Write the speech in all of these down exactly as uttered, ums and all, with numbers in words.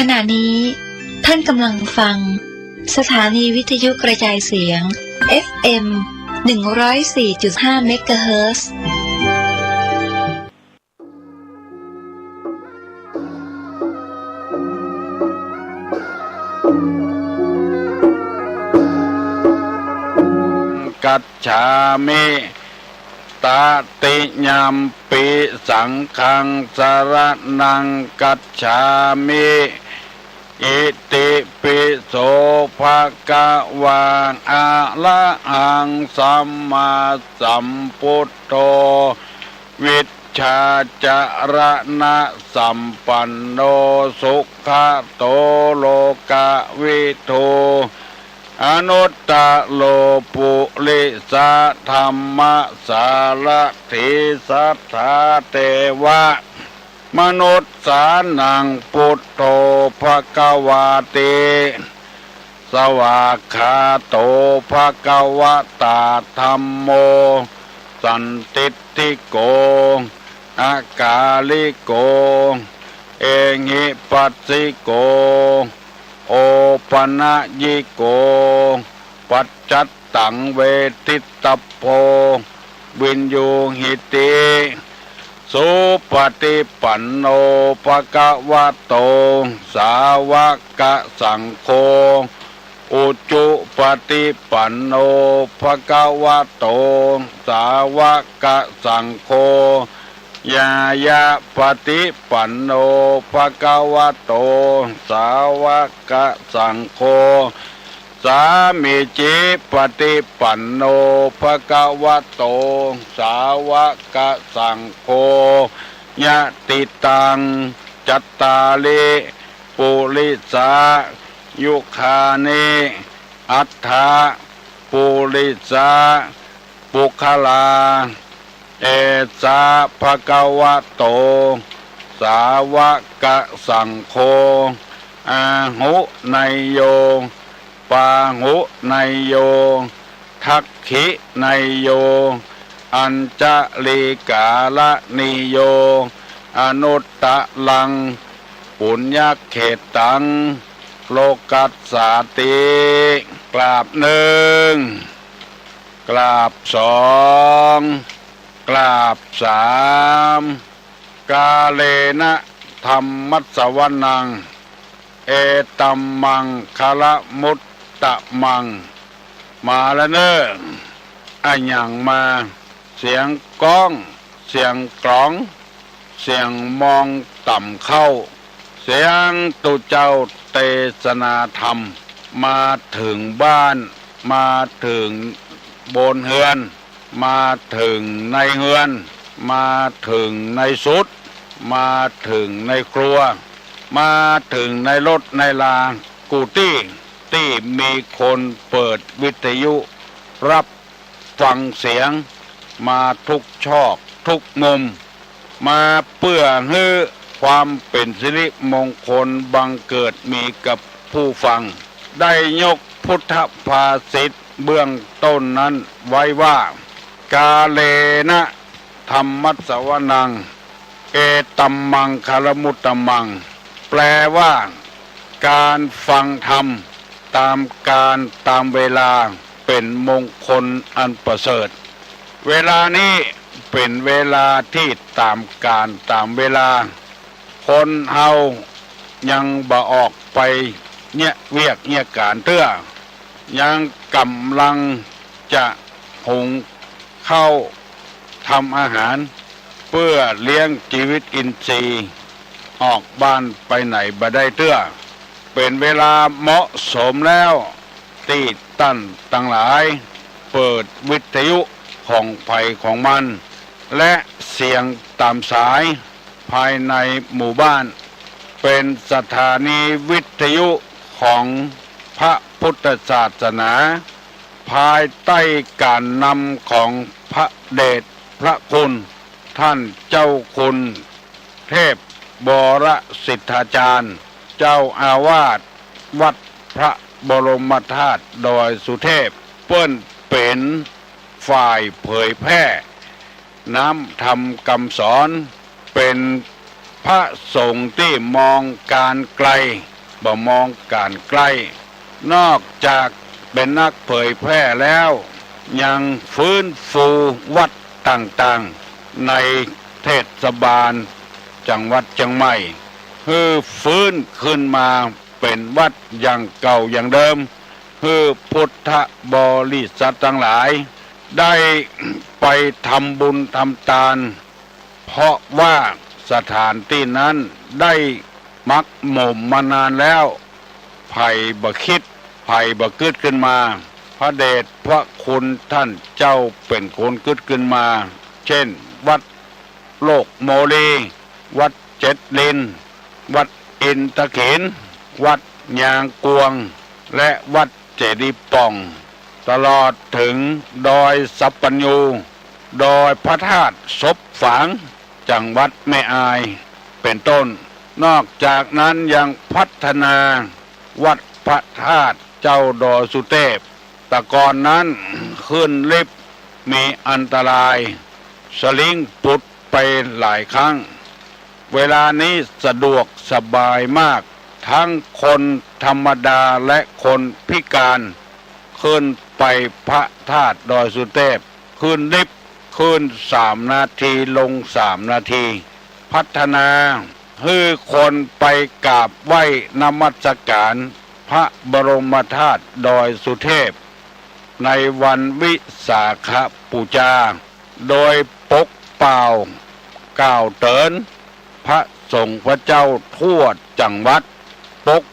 ขณะนี้ท่านกำลังฟังสถานีวิทยุกระจายเสียง เอฟ เอ็ม หนึ่งร้อยสี่จุดห้า เมกะเฮิรตซ์ กัจฉามิ ตติยัมปิสังฆังสรณังกัจฉามิ อิติปิโสภะคะวา อะระหังสัมมาสัมพุทโธ วิชชาจรณะสัมปันโน สุขะโตโลกะวิทู อนุตตโรปุริสะธัมมะสารถี สัทธาเตวะมนุสสานัง พุทโธภะคะวาติ สวากขาโตภะคะวะตา ธัมโมสันทิฏฐิโก อากาลิโก เอหิปัสสิโก โอปะนะยิโก ปัจจัตตังเวทิตตะโพ วินยูหิติ สุปะฏิปันโนภะคะวะโต สาวกสังโฆ อุจุปะฏิปันโนภะคะวะโต สาวกสังโฆ ญาญาปะฏิปันโนภะคะวะโต สาวกสังโฆ สามีจิปะฏิปันโนภะคะวะโต สาวกสังโฆ ยะติตัง จัตตาริ ปุริสายุคานิ อัตถะ ปุริสะ ปุคคลา เอสะภะคะวะโต สาวกสังโฆ อาหุเนยโย ปาหุเนยโย ทักขิเนยโย อัญชลีกาละนีโย อนุตตะรัง ปุญญเขตตัง โลกัสสาติ กราบหนึ่ง กราบสอง กราบสาม กาเลนะธัมมัสสวนัง เอตัมมังคะละมุตตะมัง มาแล้วเน่อ อะหยังมา เสียงก๊อง เสียงกลอง เสียงมองต่ำเข้า เสียงตุ๊เจ้าเตสนาธรรม มาเถิงบ้าน มาเถิงบนเฮือน มาเถิงในเฮือน มาเถิงในสุด มาเถิงในครัว มาเถิงในรถในลา กู้ตี้ ตี้มีคนเปิดวิทยุ รับฟังเสียง มาทุกซอกทุกมุม มาเปื้อหื้อความเป๋นสิริมงคลบังเกิดมีกับผู้ฟัง ได้ยกพุทธภาษิตเบื้องต้นนั้นไว้ว่า กาเลนะธัมมัสสวนัง เอตัมมังคะละมุตตะมัง แปลว่า การฟังธรรมตามกาลตามเวลาเป๋นมงคลอันประเสริฐ เวลานี้เป๋นเวลาตี้ตามกาลตามเวลา คนเฮายังบ่ออกไปเยียะเวียกเยียะก๋านเตื้อ ยังก่ำลังจะหุงข้าวทำอาหาร เปื้อเลี้ยงจีวิตอินทรีย์ ออกบ้านไปไหนบ่ได้เตื้อ เป๋นเวลาเหมาะสมแล้ว ตี้ต้านตังหลายเปิดวิทยุของใผของมัน และเสียงต๋ามสายภายในหมู่บ้าน เป๋นสถานีวิทยุของพระพุทธศาสนา ภายใต้ก๋านนำของพระเดชพระคุณ ท่านเจ้าคุณเทพวรสิทธาจารย์ เจ้าอาวาสวัดพระบรมธาตุดอยสุเทพ เปิ้นเป๋นฝ่ายเผยแพร่น้ำธรรมกำสอน เป๋นพ พระสงฆ์ตี้มองก๋านไก๋ บ่มองก๋านใก้ นอกจากเป๋นนักเผยแพร่แล้ว ยังฟื้นฟูวัดต่างๆ ในเทศบาลจังหวัดเจียงใหม่ หื้อฟื้นขึ้นมาเป๋นวัดอย่างเก่าอย่างเดิม หื้อพุทธบริษัทตังหลายได้ไปทำบุญทำตาน เพราะว่าสถานตี้นั้นได้หมักหมมมานานแล้ว ใผบ่กึ๊ด ใผบ่กึ๊ดขึ้นมา พระเดชพระคุณต้านเจ้าเป๋นคนกึ๊ดขึ้นมา เจ้น วัดโลกโมลี วัดเจ็ดลิน วัดอินทขิล วัดยางกวง และวัดเจดีย์ป่อง ตลอดเถิงดอยสัปปัญญู ดอยพระธาตุศพฝาง จังหวัดแม่อาย เป๋นต้น นอกจากนั้นยังพัฒนาวัดพระธาตุเจ้าดอยสุเทพ แต่ก่อนนั้นขึ้นลิฟต์มีอันตราย สลิงปุดไปหลายครั้ง เวลานี้สะดวกสบายมาก ทั้งคนธรรมดาและคนพิการ ขึ้นไปพระธาตุดอยสุเทพ ขึ้นลิฟต์ ขึ้นสามนาที ลงสามนาที พัฒนาหื้อคนไปกราบไหว้นมัสการพระบรมธาตุดอยสุเทพ ในวันวิสาขปู๋จา โดยปกเป่าก่าวเติ๋นพระสงฆ์พระเจ้าทั่วจังหวัด ปก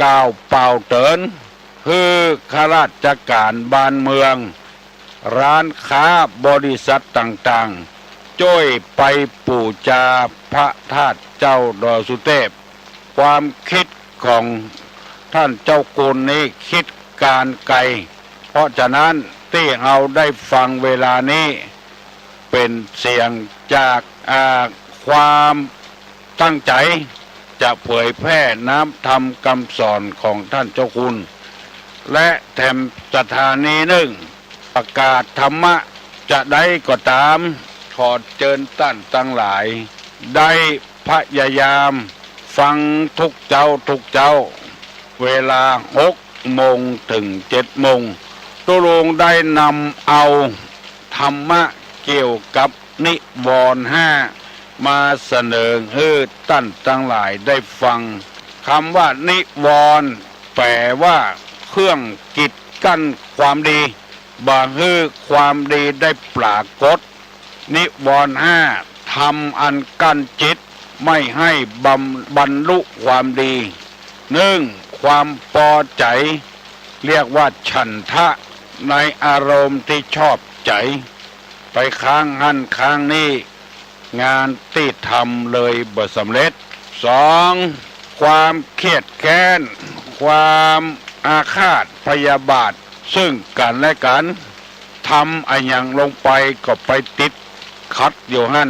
ก่าวเป่าเติ๋น หื้อข้าราชก๋านบ้านเมือง ร้านค้าบริษัทต่างๆ จ้วยไปปู๋จาพระธาตุเจ้าดอยสุเทพ ความกึ๊ดของต้านเจ้าคุณนี้กึ๊ดก๋านไก๋ เพราะฉะนั้นตี้เฮาได้ฟังเวลานี้ เป๋นเสียงจาก อ่า ความตั้งใจ๋จะเผยแพร่น้ำธรรมกำสอนของต้านเจ้าคุณ และแถมสถานีนึ่ง ประกาศธรรมะจะใดก็ต๋าม ขอเจิญต้านตังหลาย ได้พยายามฟังทุกเจ๊าทุกเจ๊า เวลาหกโมงเถิงเจ็ดโมง ตุ๊ลุงได้นำเอาธรรมะเกี่ยวกับนิวรณ์ห้า มาเสนอหื้อต้านตังหลายได้ฟัง กำว่านิวรณ์ แปลว่าเครื่องกีดกั้นความดี บ่หื้อความดีได้ปรากฏ นิวรณ์ห้า ธรรมอันกั้นจิตไม่หื้อบำ บรรลุความดี นึ่ง ความปอใจ๋ เรียกว่าฉันทะ ในอารมณ์ตี้ชอบใจ๋ ไปข้างหั้นข้างนี้ งานตี้ทำเลยบ่สำเร็จ สอง ความเคียดแค้น ความอาฆาตพยาบาทซึ่งกั๋นและกั๋น ทำอะหยังลงไปก็ไปติดขัดอยู่หั้น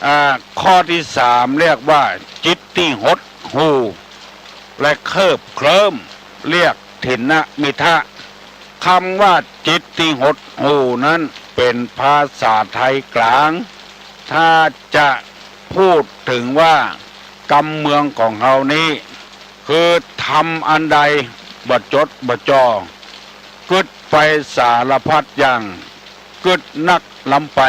อ่า ข้อตี้สาม เรียกว่าจิตตี้หดหู่ และเคลิบเคลิ้ม เรียกถินมิทะ กำว่าจิตตี้หดหู่นั้นเป๋นภาษาไทยกลาง ถ้าจะพูดเถิงว่ากำเมืองของเฮานี้ คือทำอันใดบ่จดบ่จ่อ กึ๊ดไปสารพัดอย่าง กึ๊ดนักล้ำไป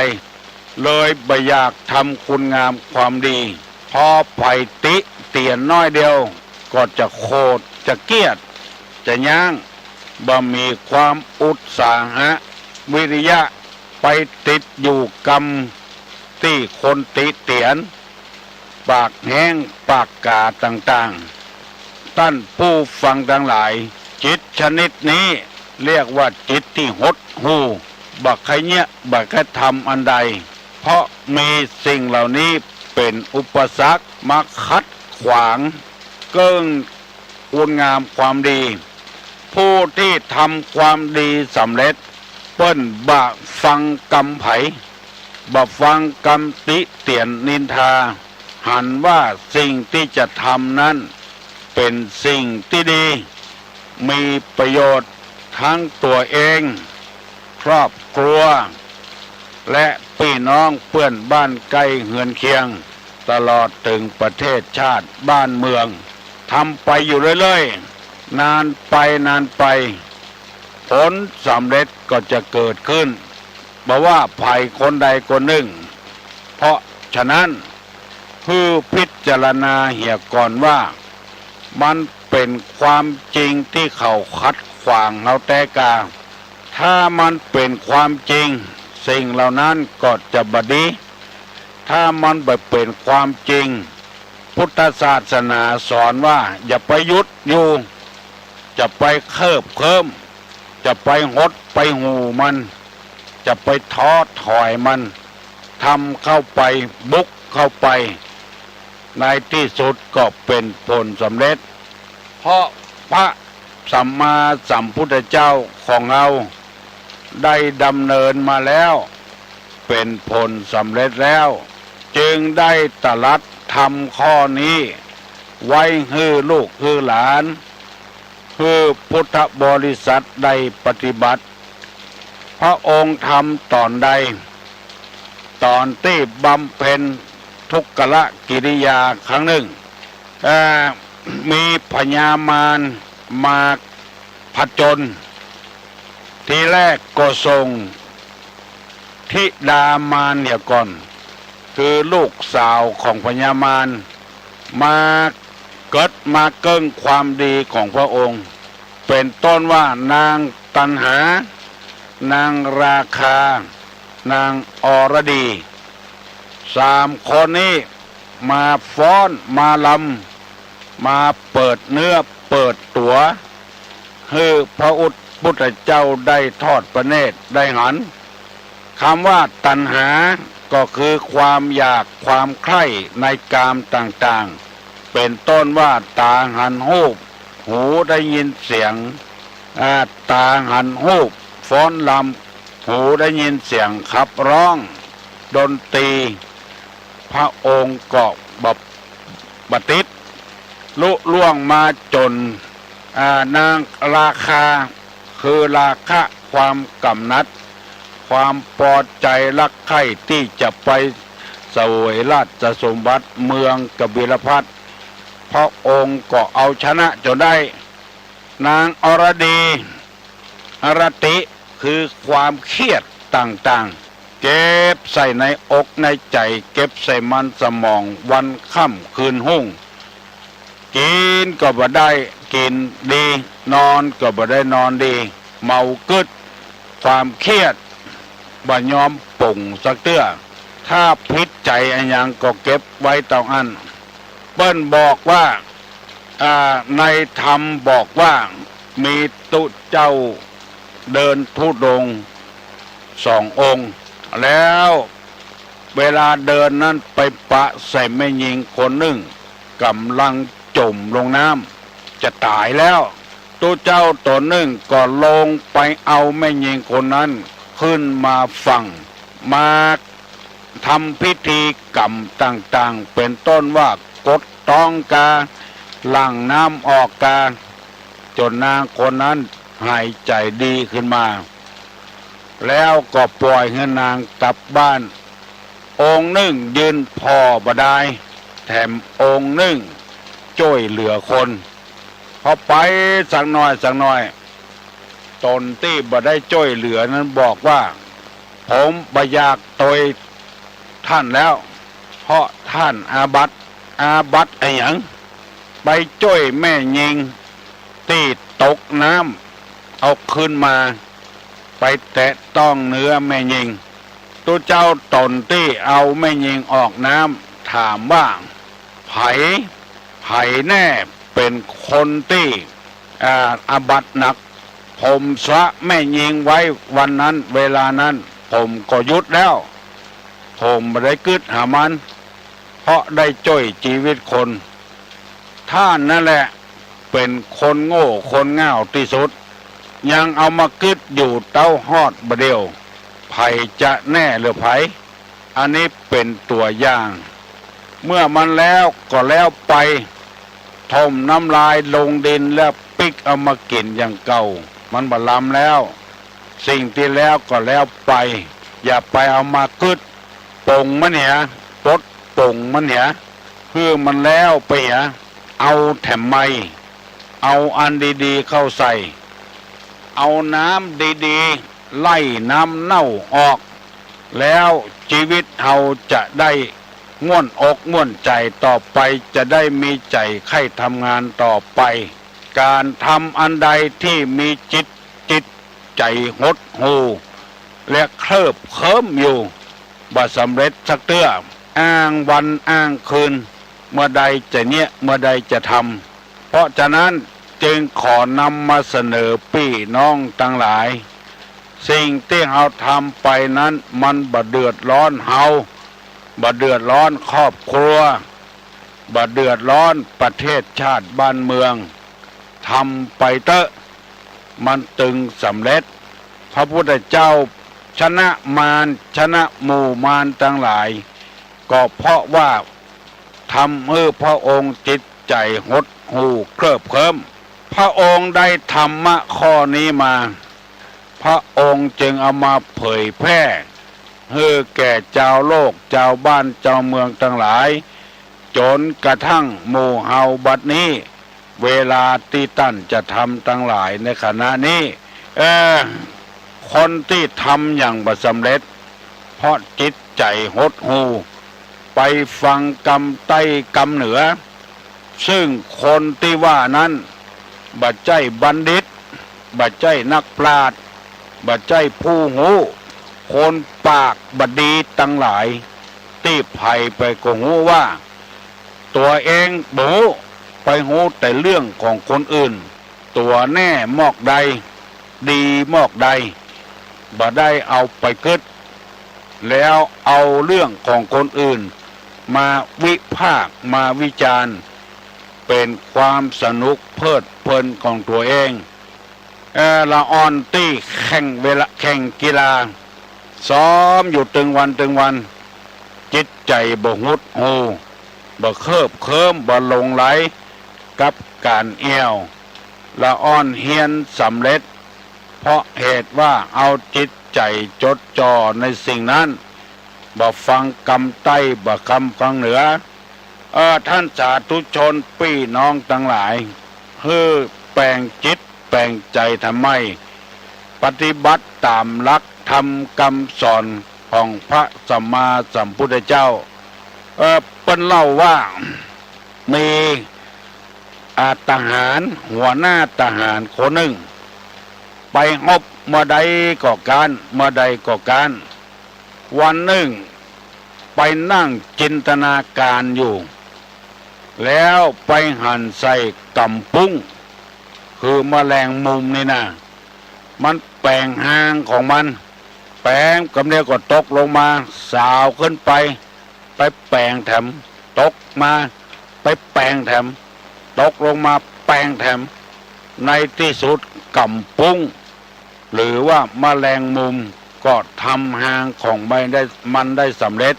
เลยบ่อยากทำคุณงามความดี พอใผติเตียนน้อยเดียว ก็จะโขด จะเกลียด จะย้าง บ่มีความอุตสาหะวิริยะ ไปติดอยู่กำตี้คนติเตียน ปากแฮ้งปากก๋าต่างๆ ต้านผู้ฟังตังหลาย จิตชนิดนี้เรียกว่าจิตตี้หดหู่ บ่ใค่เยียะ บ่ใค่ทำอันใด เพราะมีสิ่งเหล่านี้เป๋นอุปสรรคมาขัดขวางเกิ้งคุณงามความดี ผู้ตี้ทำความดีสำเร็จ เปิ้นบ่ฟังกำใผ บ่ฟังกำติเตียนนินทา หันว่าสิ่งตี้จะทำนั้นเป๋นสิ่งตี้ดี มีประโยชน์ทั้งตั๋วเอง ครอบครัว และปี้น้องเปื้อนบ้านใก้เฮือนเคียง ตลอดเถิงประเทศชาติบ้านเมือง ทำไปอยู่เรื่อยๆ นานไปนานไป ผลสำเร็จก็จะเกิดขึ้น บ่ว่าใผคนใดคนนึ่ง เพราะฉะนั้น หื้อพิจารณาเหียก่อนว่า มันเป๋นความจริงตี้เขาขัดขวางเฮาแต๊กา ถ้ามันเป๋นความจริง สิ่งเหล่านั้นก็จะบ่ดี ถ้ามันบ่เป๋นความจริง พุทธศาสนาสอนว่าอย่าไปหยุดอยู่ จะไปเคิบเคิ้ม จะไปหดไปหู่มัน จะไปท้อถอยมัน ทำเข้าไป บุกเข้าไป ในตี้สุดก็เป๋นผลสำเร็จ เพราะพระสัมมาสัมพุทธเจ้าของเฮาได้ดำเนินมาแล้ว เป๋นผลสำเร็จแล้ว จึงได้ตรัสธรรมข้อนี้ไว้หื้อลูกหื้อหลาน หื้อพุทธบริษัทได้ปฏิบัติ พระองค์ทำต๋อนใด ต๋อนตี้บำเพ็ญทุกรกิริยาครั้งนึ่ง เอ่อ มีพญามารมาผจญ ทีแรกก็ส่งธิดามารเหียก่อน คือลูกสาวของพญามาร มาเกิดมาเกิ้งความดีของพระองค์ เป๋นต้นว่านางตัณหา นางราคา นางอรดี สามคนนี้มาฟ้อนมารำ มาเปิดเนื้อเปิดตั๋ว หื้อพระอุต พุทธเจ้าได้ทอดพระเนตรได้หัน คำว่าตัณหาก็คือความอยากความใคร่ในกามต่างๆ เป๋นต้นว่าต๋าหันฮูป หูได้ยินเสียง อ่า ต๋าหันฮูป ฟ้อนรำ หูได้ยินเสียงขับร้อง ดนตรี พระองค์ก็บ่ บ่ติด ลุล่วงมาจ๋น อ่า นางราคา คือราคะความกำหนัด ความปอใจ๋รักใคร่ตี้จะไปเสวยราชสมบัติเมืองกบิลพัสดุ์ พระองค์ก็เอาชนะจ๋นได้ นางอรดี อรติ คือความเครียดต่างๆ เก็บใส่ในอกในใจ๋ เก็บใส่มันสมองวันค่ำคืนฮุ่ง กิ๋นก็บ่ได้กิ๋นดี นอนก็บ่ได้นอนดี เมากึ๊ด ความเครียดบ่ยอมป๋งสักเตื้อ ถ้าผิดใจ๋อะหยังก็เก็บไว้เต้าอั้น เปิ้นบอกว่า อ่า ในธรรมบอกว่ามีตุ๊เจ้าเดินธุดงค์สององค์ แล้วเวลาเดินนั้นไปปะใส่แม่ญิงคนนึ่ง ก่ำลังจ๋มลงน้ำ จะต๋ายแล้ว ตุ๊เจ้าต๋นนึ่งก็ลงไปเอาแม่ญิงคนนั้นขึ้นมาฝั่ง มาทำพิธีกรรมต่างๆ เป๋นต้นว่ากดต๊องกา หลั่งน้ำออกกา จ๋นนางคนนั้นหายใจ๋ดีขึ้นมา แล้วก็ป่อยหื้อนางกลับบ้าน องค์นึ่งยืนผ่อบ่ดาย แถมองค์นึ่งจ้วยเหลือคน พอไปสักหน่อยสักหน่อย ต๋นตี้บ่ได้จ้วยเหลือนั้นบอกว่า ผมบ่อยากตวยท่านแล้ว เพราะท่านอาบัติ อาบัติอะหยัง ไปจ้วยแม่ญิงตี้ตกน้ำ เอาขึ้นมา ไปแตะต้องเนื้อแม่ญิง ตุ๊เจ้าต๋นตี้เอาแม่ญิงออกน้ำ ถามว่า ใผ ใผแน่เป๋นคนตี้ อ่า อาบัติหนัก ผมสละแม่ญิงไว้วันนั้นเวลานั้น ผมก็หยุดแล้ว ผมบ่ได้กึ๊ดหามัน เพราะได้จ้วยจีวิตคน ท่านนั่นแหละเป๋นคนโง่คนง่าวตี้สุด ยังเอามากึ๊ดอยู่เต๊าฮอดบ่าเดี่ยว ใผจะแน่หรือใผ อันนี้เป๋นตั๋วอย่าง เมื่อมันแล้วก็แล้วไป ถมน้ำลายลงดินแล้วปิ๊กเอามากิ๋นอย่างเก่า มันบ่ลำแล้ว สิ่งตี้แล้วก็แล้วไป อย่าไปเอามากึ๊ด ป๋งมันเหีย ปลด ป่งมันเหีย หื้อมันแล้วไปเหีย เอาแถมใหม่ เอาอันดีๆ เข้าใส่ เอาน้ำดีๆ ไล่น้ำเน่าออก แล้วจีวิตเฮาจะได้ม่วนอกม่วนใจ๋ต่อไป จะได้มีใจ๋ใค่ทำงานต่อไป ก๋านทำอันใดตี้มีจิต จิตใจ๋หดหู่ และเคลิบเคลิ้มอยู่ บ่สำเร็จสักเตื้อ อ้างวันอ้างคืน เมื่อใดจะเยียะ เมื่อใดจะทำ เพราะฉะนั้นจึงขอนำมาเสนอปี้น้องตังหลาย สิ่งตี้เฮาทำไปนั้นมันบ่เดือดร้อนเฮา บ่เดือดร้อนครอบครัว บ่เดือดร้อนประเทศชาติบ้านเมือง ทำไปเต๊อะ มันตึงสำเร็จ พระพุทธเจ้าชนะมาร ชนะหมู่มารตังหลาย ก็เพราะว่าทำหื้อพระองค์จิตใจ๋หดหู่เคลิบเคลิ้ม พระองค์ได้ธรรมะข้อนี้มา พระองค์จึงเอามาเผยแพร่ หื้อแก่จาวโลก จาวบ้าน จาวเมืองตังหลาย จ๋นกระทั่งหมู่เฮาบัดนี้ เวลาตี้ต้านจะทำตังหลายในขณะนี้ เออ คนตี้ทำอย่างบ่สำเร็จ เพราะจิตใจ๋หดหู่ ไปฟังกำใต้กำเหนือ ซึ่งคนตี้ว่านั้น บ่ใจ้บัณฑิต บ่ใจ้นักปราชญ์ บ่ใจ้ผู้ฮู้ คนปากบ่ดีตังหลาย ตี้ใผไปก็ฮู้ว่า ตั๋วเองบ่ฮู้ ไปฮู้แต่เรื่องของคนอื่น ตั๋วแน่มอกใด ดีมอกใด บ่ได้เอาไปกึ๊ด แล้วเอาเรื่องของคนอื่นมาวิพากษ์มาวิจารณ์ เป๋นความสนุกเพลิดเพลินของตั๋วเอง เอ่อ ละอ่อนตี้แข่งเวลา แข่งกีฬา ซ้อมอยู่ตึงวันตึงวัน จิตใจ๋บ่หดหู่ บ่เคลิบเคลิ้ม บ่หลงใหลกับก๋านเอี่ยว ละอ่อนเฮียนสำเร็จ เพราะเหตุว่าเอาจิตใจ๋จดจ่อในสิ่งนั้น บ่ฟังกำใต้ บ่ฟังกำเหนือ เออ ต้านสาธุชนปี้น้องตังหลาย หื้อแป๋งจิตแป๋งใจ๋ทำไม ปฏิบัติต๋ามหลักธรรมกำสอนของพระสัมมาสัมพุทธเจ้า เออ เปิ้นเล่าว่า มี อ่า ทหาร หัวหน้าทหารคนนึ่ง ไปฮบเมื่อใดก็ก๊าน เมื่อใดก็ก๊าน วันนึ่งไปนั่งจินตนาก๋านอยู่ แล้วไปหันใส่ก๋ำปุ้ง คือแมลงมุมนี่นะ มันแป๋งฮางของมัน แป๋งกำเดียวก็ตกลงมา สาวขึ้นไป ไปแป๋งแถม ตกมา ไปแป๋งแถม ตกลงมาแป๋งแถม ในตี้สุดก๋ำปุ้ง หรือว่าแมลงมุมก็ทำฮางของมันได้ มันได้สำเร็จ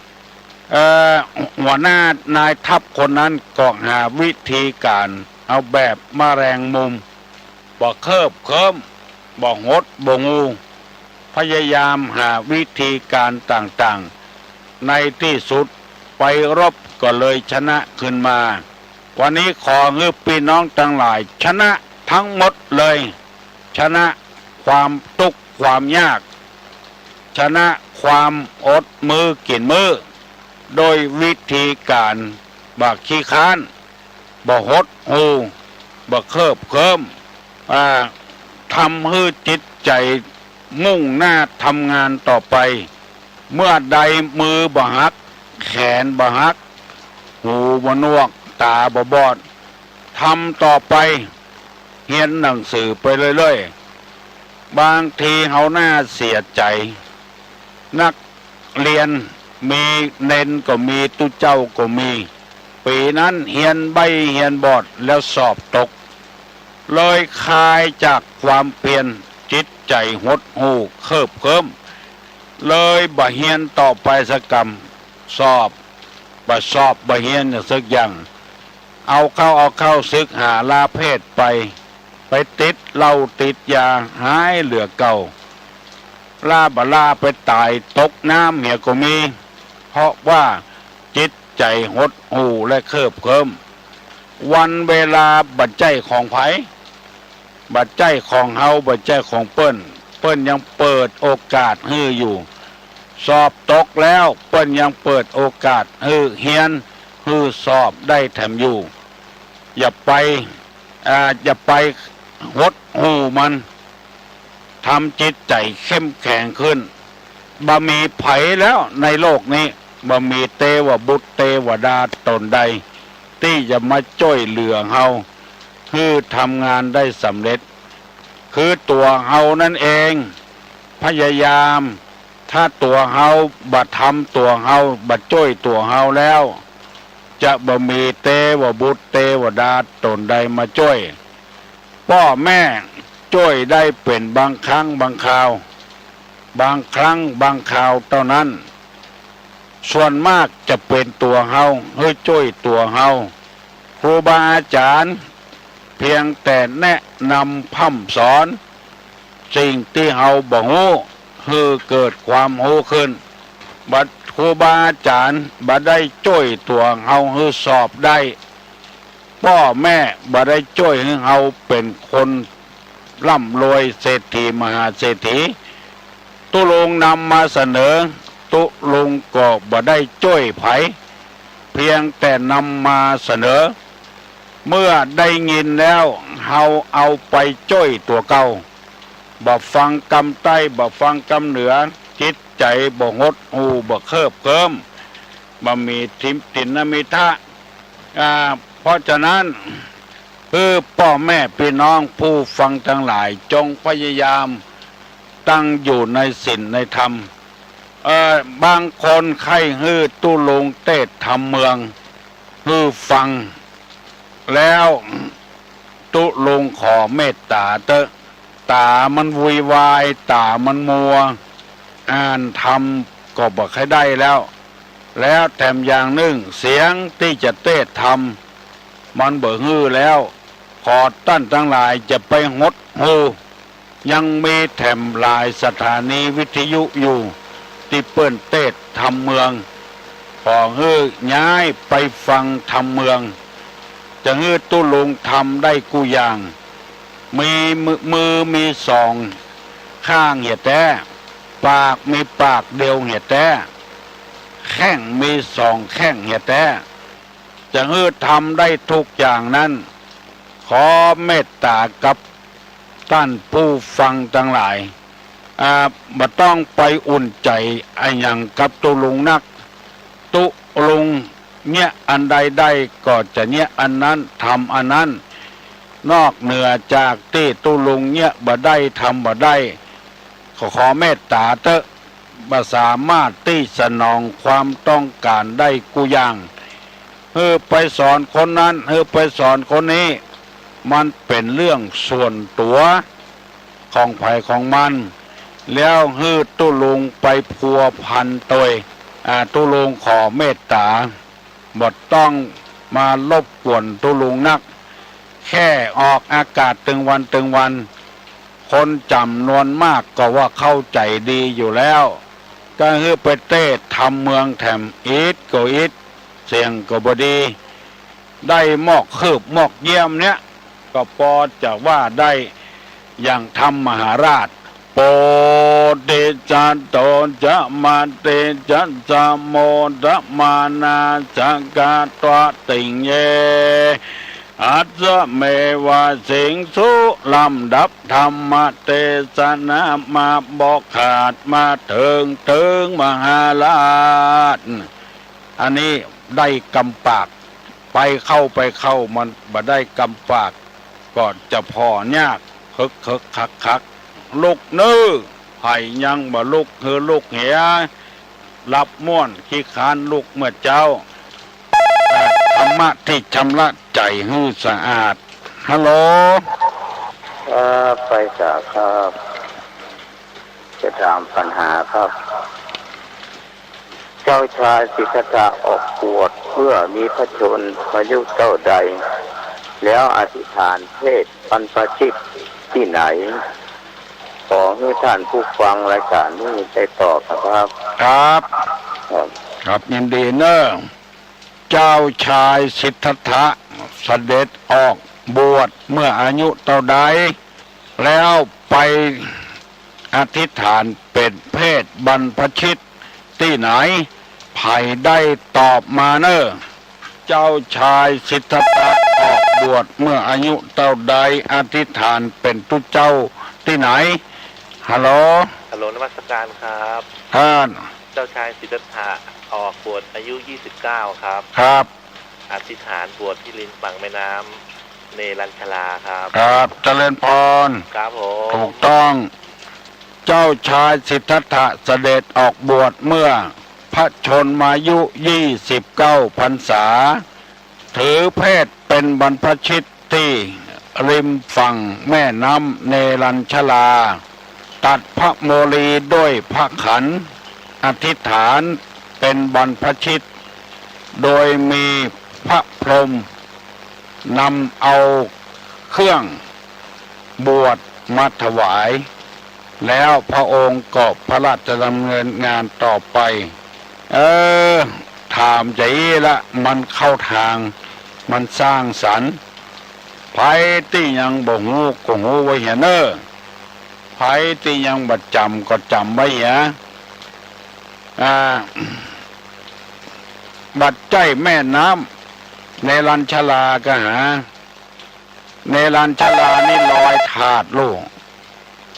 เอ่อ หัวหน้านายทัพคนนั้นก็หาวิธีก๋านเอาแบบแมลงมุม บ่เคลิบเคลิ้ม บ่หดบ่หู่ พยายามหาวิธีก๋านต่างๆ ในตี้สุดไปรบก็เลยชนะขึ้นมา วันนี้ขอหื้อปี้น้องตังหลายชนะตังหมดเลย ชนะความตุ๊กข์ความยาก ชนะความอดมื้อกิ๋นมื้อ โดยวิธีก๋านบ่ขี้ค้าน บ่หดหู่ บ่เคลิบเคลิ้ม อ่า ทำหื้อจิตใจ๋มุ่งหน้าทำงานต่อไป เมื่อใดมือบ่หัก แขนบ่หัก หูบ่หนวก ต๋าบ่บอด ทำต่อไป เฮียนหนังสือไปเรื่อยๆ บางทีเฮาหน้าเสียใจ๋ นักเรียนมี เณรก็มี ตุ๊เจ้าก็มี ปี๋นั้นเฮียนใบ้เฮียนบอดแล้วสอบตก เลยคลายจากความเพียร จิตใจ๋หดหู่เคลิบเคลิ้ม เลยบ่เฮียนต่อไปสักกำ สอบ บ่สอบ บ่เฮียนสักอย่าง เอาเข้า เอาเข้า ศึกหาลาเพศไป ไปติดเหล้าติดยาหายเหลือเก่า ล้าบ่ล้าไปต๋ายตกน้ำเหียก็มี เพราะว่าจิต ใจ๋หดหู่และเคิบเคิ้ม วันเวลาบ่ใจ้ของใผ บ่ใจ้ของเฮา บ่ใจ้ของเปิ้น เปิ้นยังเปิดโอกาสหื้ออยู่ สอบตกแล้วเปิ้นยังเปิดโอกาสหื้อเฮียน หื้อสอบได้แถมอยู่ อย่าไป อ่า อย่าไปหดหู่มัน ทำจิตใจ๋เข้มแข็งขึ้น บ่มีใผแล้วในโลกนี้ บ่มีเตวบุตรเตวดาต๋นใด ตี้จะมาจ้วยเหลือเฮา หื้อทำงานได้สำเร็จ คือตั๋วเฮานั้นเอง พยายาม ถ้าตั๋วเฮาบ่ทำตั๋วเฮา บ่จ้วยตั๋วเฮาแล้ว จะบ่มีเตวบุตรเตวดาต๋นใดมาจ้วย ป้อแม่จ้วยได้เป๋นบางครั้งบางคราว บางครั้งบางคราวเต้านั้น ส่วนมากจะเป๋นตั๋วเฮาหื้อจ้วยตั๋วเฮา ครูบาอาจ๋ารย์เพียงแต่แนะนำพร่ำสอนสิ่งตี้เฮาบ่ฮู้ หื้อเกิดความฮู้ขึ้น บ่ ครูบาอาจ๋ารย์บ่ได้จ้วยตั๋วเฮาหื้อสอบได้ ป้อแม่บ่ได้จ้วยหื้อเฮาเป๋นคนร่ำรวยเศรษฐีมหาเศรษฐี ตุ๊ลุงนำมาเสนอ ตุ๊ลุงก็บ่ได้จ้วยใผ เพียงแต่นำมาเสนอ เมื่อได้ยินแล้วเฮาเอาไปจ้วยตั๋วเก่า บ่ฟังกำใต้ บ่ฟังกำเหนือ จิตใจ๋บ่หดหู่ บ่เคิบเคิ้ม บ่มีถิน ถินมิทธะ อ่า เพราะฉะนั้น คือป้อแม่ปี้น้องผู้ฟังตังหลาย จงพยายามตั้งอยู่ในศีลในธรรม เอ่อ บางคนใค่หื้อตุ๊ลุงเตศน์ธรรมเมืองหื้อฟัง แล้วตุ๊ลุงขอเมตต๋าเต๊อะ ต๋ามันวุ่นวาย ต๋ามันมัว อ่านธรรมก็บ่ใค่ได้แล้ว แล้วแถมอย่างนึ่ง เสียงตี้จะเตศน์ธรรมมันบ่หื้อแล้ว ขอต้านตังหลายจะไปหดหู่ ยังมีแถมหลายสถานีวิทยุอยู่ ตี้เปิ้นเตศน์ธรรมเมือง ขอหื้อย้ายไปฟังธรรมเมือง จะหื้อตุ๊ลุงทำได้กู้อย่าง มีมือ มือมีสองข้างเหียแต๊ ปากมีปากเดียวเหียแต๊ แข้งมีสองแข้งเหียแต๊ จะหื้อทำได้ทุกอย่างนั้น ขอเมตต๋ากับต้านผู้ฟังตังหลาย อ่า บ่ต้องไปอุ่นใจ๋อะหยังกับตุ๊ลุงนัก ตุ๊ลุงเยียะอันใดได้ก็จะเยียะอันนั้น ทำอันนั้น นอกเหนือจากตี้ตุ๊ลุงเยียะบ่ได้ ทำบ่ได้ ขอ ขอเมตต๋าเต๊อะ บ่สามารถตี้สนองความต้องก๋านได้กู้อย่าง หื้อไปสอนคนนั้น หื้อไปสอนคนนี้ มันเป๋นเรื่องส่วนตั๋วของใผของมัน แล้วหื้อตุ๊ลุงไปพัวพันตวย อ่า ตุ๊ลุงขอเมตต๋า บ่ต้องมารบกวนตุ๊ลุงนัก แค่ออกอากาศตึงวันตึงวัน คนจ๋ำนวนมากก็ว่าเข้าใจ๋ดีอยู่แล้ว ก็หื้อไปเตศน์ธรรมเมืองแถม อิดก็อิด เสียงก็บ่ดี ได้มอกคืบมอกเยียมเนี้ย ก็ปอจะว่าได้อย่างธรรมมหาราช โปติจจโต จะมะเตจัสสะ โมทะมานา สะ กะตะติง เย อัสสะเมวะ สิงสุ ลำดับธรรมเตสนามาบ่ขาด มาเถิง เถิงมหาราช อันนี้ได้กำปาก ไปเข้าไปเข้ามันบ่ได้กำปาก ก็จะผ่อยาก เคิกเคิกคักคัก ลุกเน่อ ใผยังบ่ลุก หื้อลุกเหีย หลับม่วน ขี้คร้านลุกเมื่อเจ๊า ธรรมะที่ชำระใจ๋หื้อสะอาด ฮัลโหล ครับ ไปสาครับ จะถามปัญหาครับ เจ้าชายสิทธัตถะออกบวชเมื่อมีพระชนมายุเต้าใด แล้วอธิษฐานเทศน์บรรพชิตที่ไหน ขอให้ท่านผู้ฟังรายการนี้ได้ตอบนะครับ ครับ ครับ ครับ ยินดีเนอะ เจ้าชายสิทธัตถะเสด็จออกบวชเมื่ออายุเต้าใด แล้วไปอธิษฐานเป๋นเพศบรรพชิตตี้ไหน ใผได้ตอบมาเน่อ เจ้าชายสิทธัตถะออกบวชเมื่ออายุเต้าใด อธิษฐานเป๋นตุ๊เจ้าตี้ไหน ฮัลโหล ฮัลโหล นมัสการครับ อ่า เจ้าชายสิทธัตถะออกบวชอายุยี่สิบเก้าครับ ครับ อธิษฐานบวชที่ริมฝั่งแม่น้ำเนรัญชราครับ ครับ เจริญพร ครับผม ถูกต้อง เจ้าชายสิทธัตถะเสด็จออกบวชเมื่อพระชนมายุยี่สิบเก้าพรรษา ถือเพศเป็นบรรพชิตตี้ริมฝั่งแม่น้ำเนรัญชรา ตัดพระโมลีด้วยพระขัน อธิษฐานเป็นบรรพชิต โดยมีพระพรหมนำเอาเครื่องบวชมาถวาย แล้วพระองค์ก็พระราชดำเนินงานต่อไป เออ ถามจะอี้ละ มันเข้าทาง มันสร้างสรรค์ ใผตี้ยังบ่ฮู้ก็ฮู้ไว้เหียเน่อ ใผตี้ยังบ่จ๋ำก็จ๋ำไว้เหีย อ่า บ่ใจ้แม่น้ำเนรัญชราก็หา เนรัญชรานี่ลอยธาตุลูก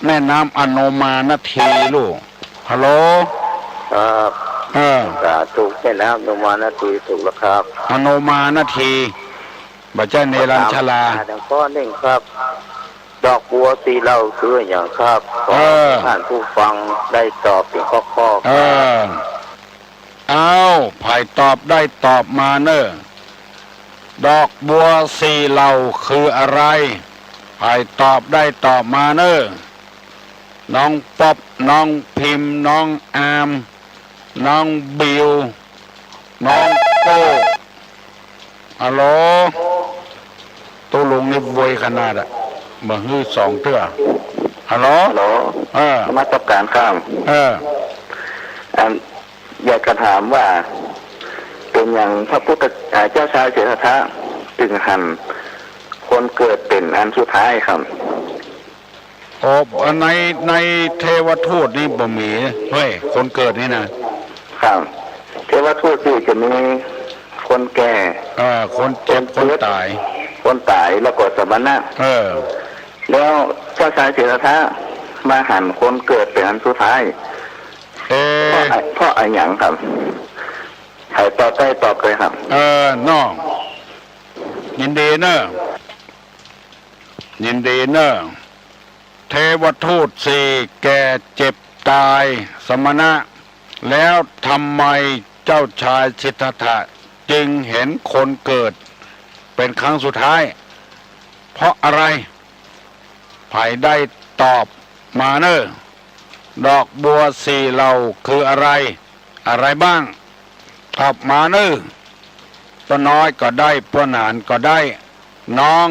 แม่น้ำอโนมานาทีลูก ฮัลโหล ครับ เออ สาธุ แม่น้ำอโนมานาที ถูกแล้วครับ อโนมานาที บ่ใจ้เนรัญชรา ขอถามอาจารย์ข้อนึ่งครับ ดอกบัวสี่เหล่าคืออะหยังครับ ขอ เออ ท่านผู้ฟังได้ตอบเป๋นข้อๆ ครับ เออ อ้าว ใผตอบได้ตอบมาเน่อ ดอกบัวสี่เหล่าคืออะไร ใผตอบได้ตอบมาเน่อ น้องป๊อป น้องพิมพ์ น้องอาร์ม น้องบิว น้องโก้ ฮัลโหล ตุ๊ลุงนี่โวยขนาดอะ บ่หื้อสองเตื้อ ฮัลโหล ฮัลโหล เออ นมัสการครับ เออ อัน อยากจะถามว่า เป๋นหยังพระพุทธ อ่า เจ้าชายสิทธัตถะจึงหันคนเกิดเป๋นอันสุดท้ายครับ โอ้ ใน ในเทวทูตนี่บ่มีเว้ย คนเกิดนี่นะ ครับ เทวทูตนี่จะมีคนแก่ เออ คนเจ็บ คนต๋าย คนต๋าย แล้วก็สมณะ เออ แล้วเจ้าชายสิทธัตถะมาหันคนเกิดเป๋นอันสุดท้าย เออ เพราะอะ เพราะอะหยังครับ ใผตอบได้ตอบเลยครับ เออ น้อง ยินดีเน่อ ยินดีเน่อ เทวทูตสี่แก่เจ็บตาย สมณะ แล้วทำไมเจ้าชายสิทธัตถะจึงหันคนเกิดเป๋นครั้งสุดท้าย เพราะอะไร ใผได้ตอบมาเน่อ ดอกบัวสี่เหล่าคืออะไร อะไรบ้าง ตอบมาเน่อ ป้าน้อยก็ได้ ป้าหนานก็ได้ น้อง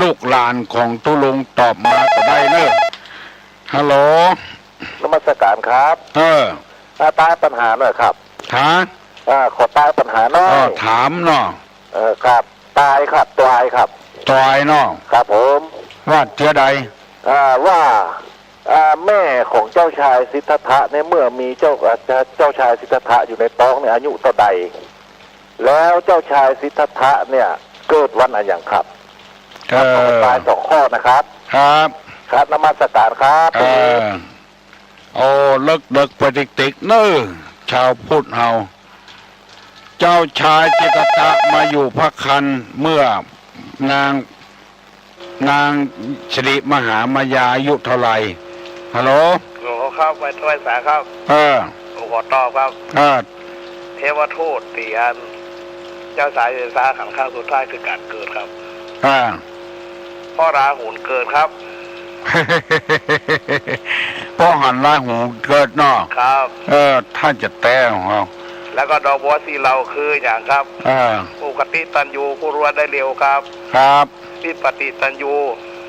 ลูกหลานของตุ๊ลุงตอบมาก็ได้เน่อ ฮัลโหล นมัสการครับ เออ อ่า ตายปัญหาหน่อยครับ ฮะ อ่า ขอตายปัญหาหน่อย เออ ถามเนาะ เออ ครับ ตายครับ ตายครับ ตายเนาะ ครับผม ว่าเตื้อใด อ่า ว่า อ่า แม่ของเจ้าชายสิทธัตถะเนี่ย เมื่อมีเจ้า อ่า เจ้าชายสิทธัตถะอยู่ในต๊องเนี่ย อายุเต้าใด แล้วเจ้าชายสิทธัตถะเนี่ย เกิดวันอะหยังครับ เออ ครับ ขอตายสองข้อนะครับ ครับ ครับ นมัสการครับ เออ โอ้ เลิกๆ ไปติ๊กๆ เน่อ ชาวพุทธเฮา เจ้าชายสิทธัตถะมาอยู่พระครรภ์เมื่อนาง นางสิริมหามายาอายุเท่าไหร่ ฮัลโหล ฮัลโหลครับ ไหว้ ไหว้สาครับ เออ ผมขอตอบครับ เออ เทวทูตสี่อัน เจ้าชายสิทธัตถะหันครั้งสุดท้ายคือก๋านเกิดครับ อ่า เพราะราหุลเกิดครับ เพราะหันราหุลเกิดเนาะ ครับ เออ ถ้าจะแต๊ของเฮา แล้วก็ดอกบัวสี่เหล่าคืออะหยังครับ อ่า อุคติตัญญู ผู้รู้ได้เร็วครับ ครับ วิปติตัญญู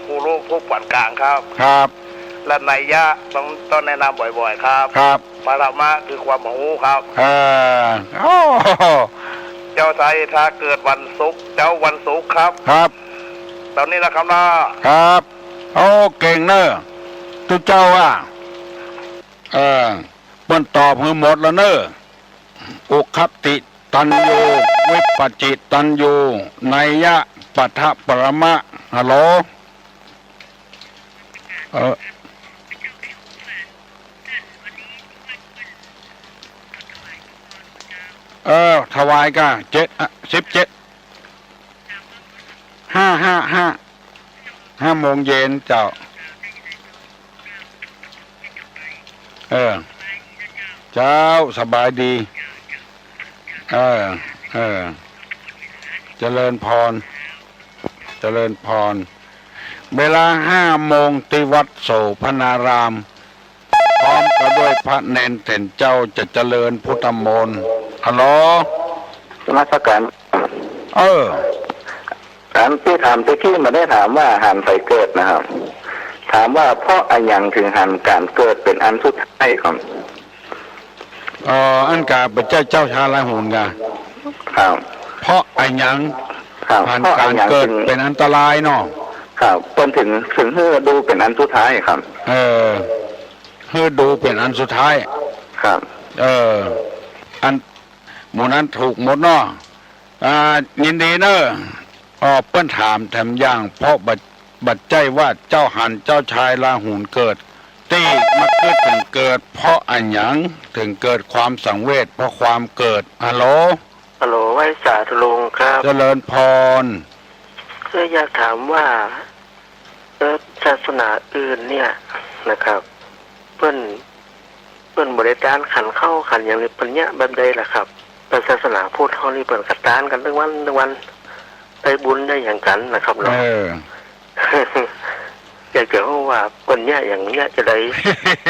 ผู้รู้ผู้ปานก๋างครับ ครับ และนัยยะต้อง ต้องแนะนำบ่อยๆ ครับ ครับ ปรมะคือความฮู้ครับ อ่า โอ้โห เจ้าชายเอธาเกิดวันศุกร์ เจ๊าวันศุกร์ครับ ครับ ต๋ามนี้นะครับนะ ครับ โอ้ เก่งเน่อ ตุ๊เจ้าอ่ะ เออ เปิ้นตอบหื้อหมดแล้วเน่อ อุคติตัญญู วิปจิตัญญู นัยยะ ปัทถปรมะ ฮัลโหล เออ เออ ถวายก่า เจ็ด อ่ะ สิบเจ็ด ห้า ห้า ห้า ห้าโมงเย็นเจ้า เออ เจ้า สบายดี เออ เออ เจริญพร เจริญพร เวลาห้าโมงตี้วัดโสภณาราม พร้อมกั๋นด้วยพระเณรเถรเจ้าจะเจริญพุทธมนต์ ฮัลโหล นมัสการ เออ อันตี้ถามตะกี้บ่ได้ถามว่าหันใผเกิดนะครับ ถามว่าเพราะอะหยังเถิงหันก๋านเกิดเป๋นอันสุดท้ายครับ เอ่อ อันกาบ่ใจ้เจ้าชายลาหูนกา ครับ เพราะอะหยัง ครับ หันก๋านเกิดเป๋นอันตรายเนาะ ครับ เปิ้นเถิง เถิงหื้อดูเป๋นอันสุดท้ายครับ เออ หื้อดูเป๋นอันสุดท้าย ครับ เออ อัน หมู่นั้นถูกหมดเนาะ อ่า ยินดีเน่อ อ้อ เปิ้นถามแถมอย่าง เพราะบ่ บ่ใจ้ว่าเจ้าหันเจ้าชายลาหูนเกิด ตี้มากึ๊ดเถิงเกิด เพราะอะหยังเถิงเกิดความสังเวชเพราะความเกิด ฮัลโหล ฮัลโหล ไหว้สาตุ๊ลุงครับ เจริญพร คืออยากถามว่า เอ่อ ศาสนาอื่นเนี่ยนะครับ เปิ้น เปิ้นบ่ได้ตานขันข้าวขันหยังนี่ เปิ้นเยียะแบบใดล่ะครับ แต่ศาสนาพุทธเฮานี่เปิ้นก็ตานกั๋นตึงวันตึงวัน ได้บุญได้หยังกั๋นนะครับเนาะ เออ อยากจะฮู้ว่าเปิ้นเยียะหยัง เยียะจาใด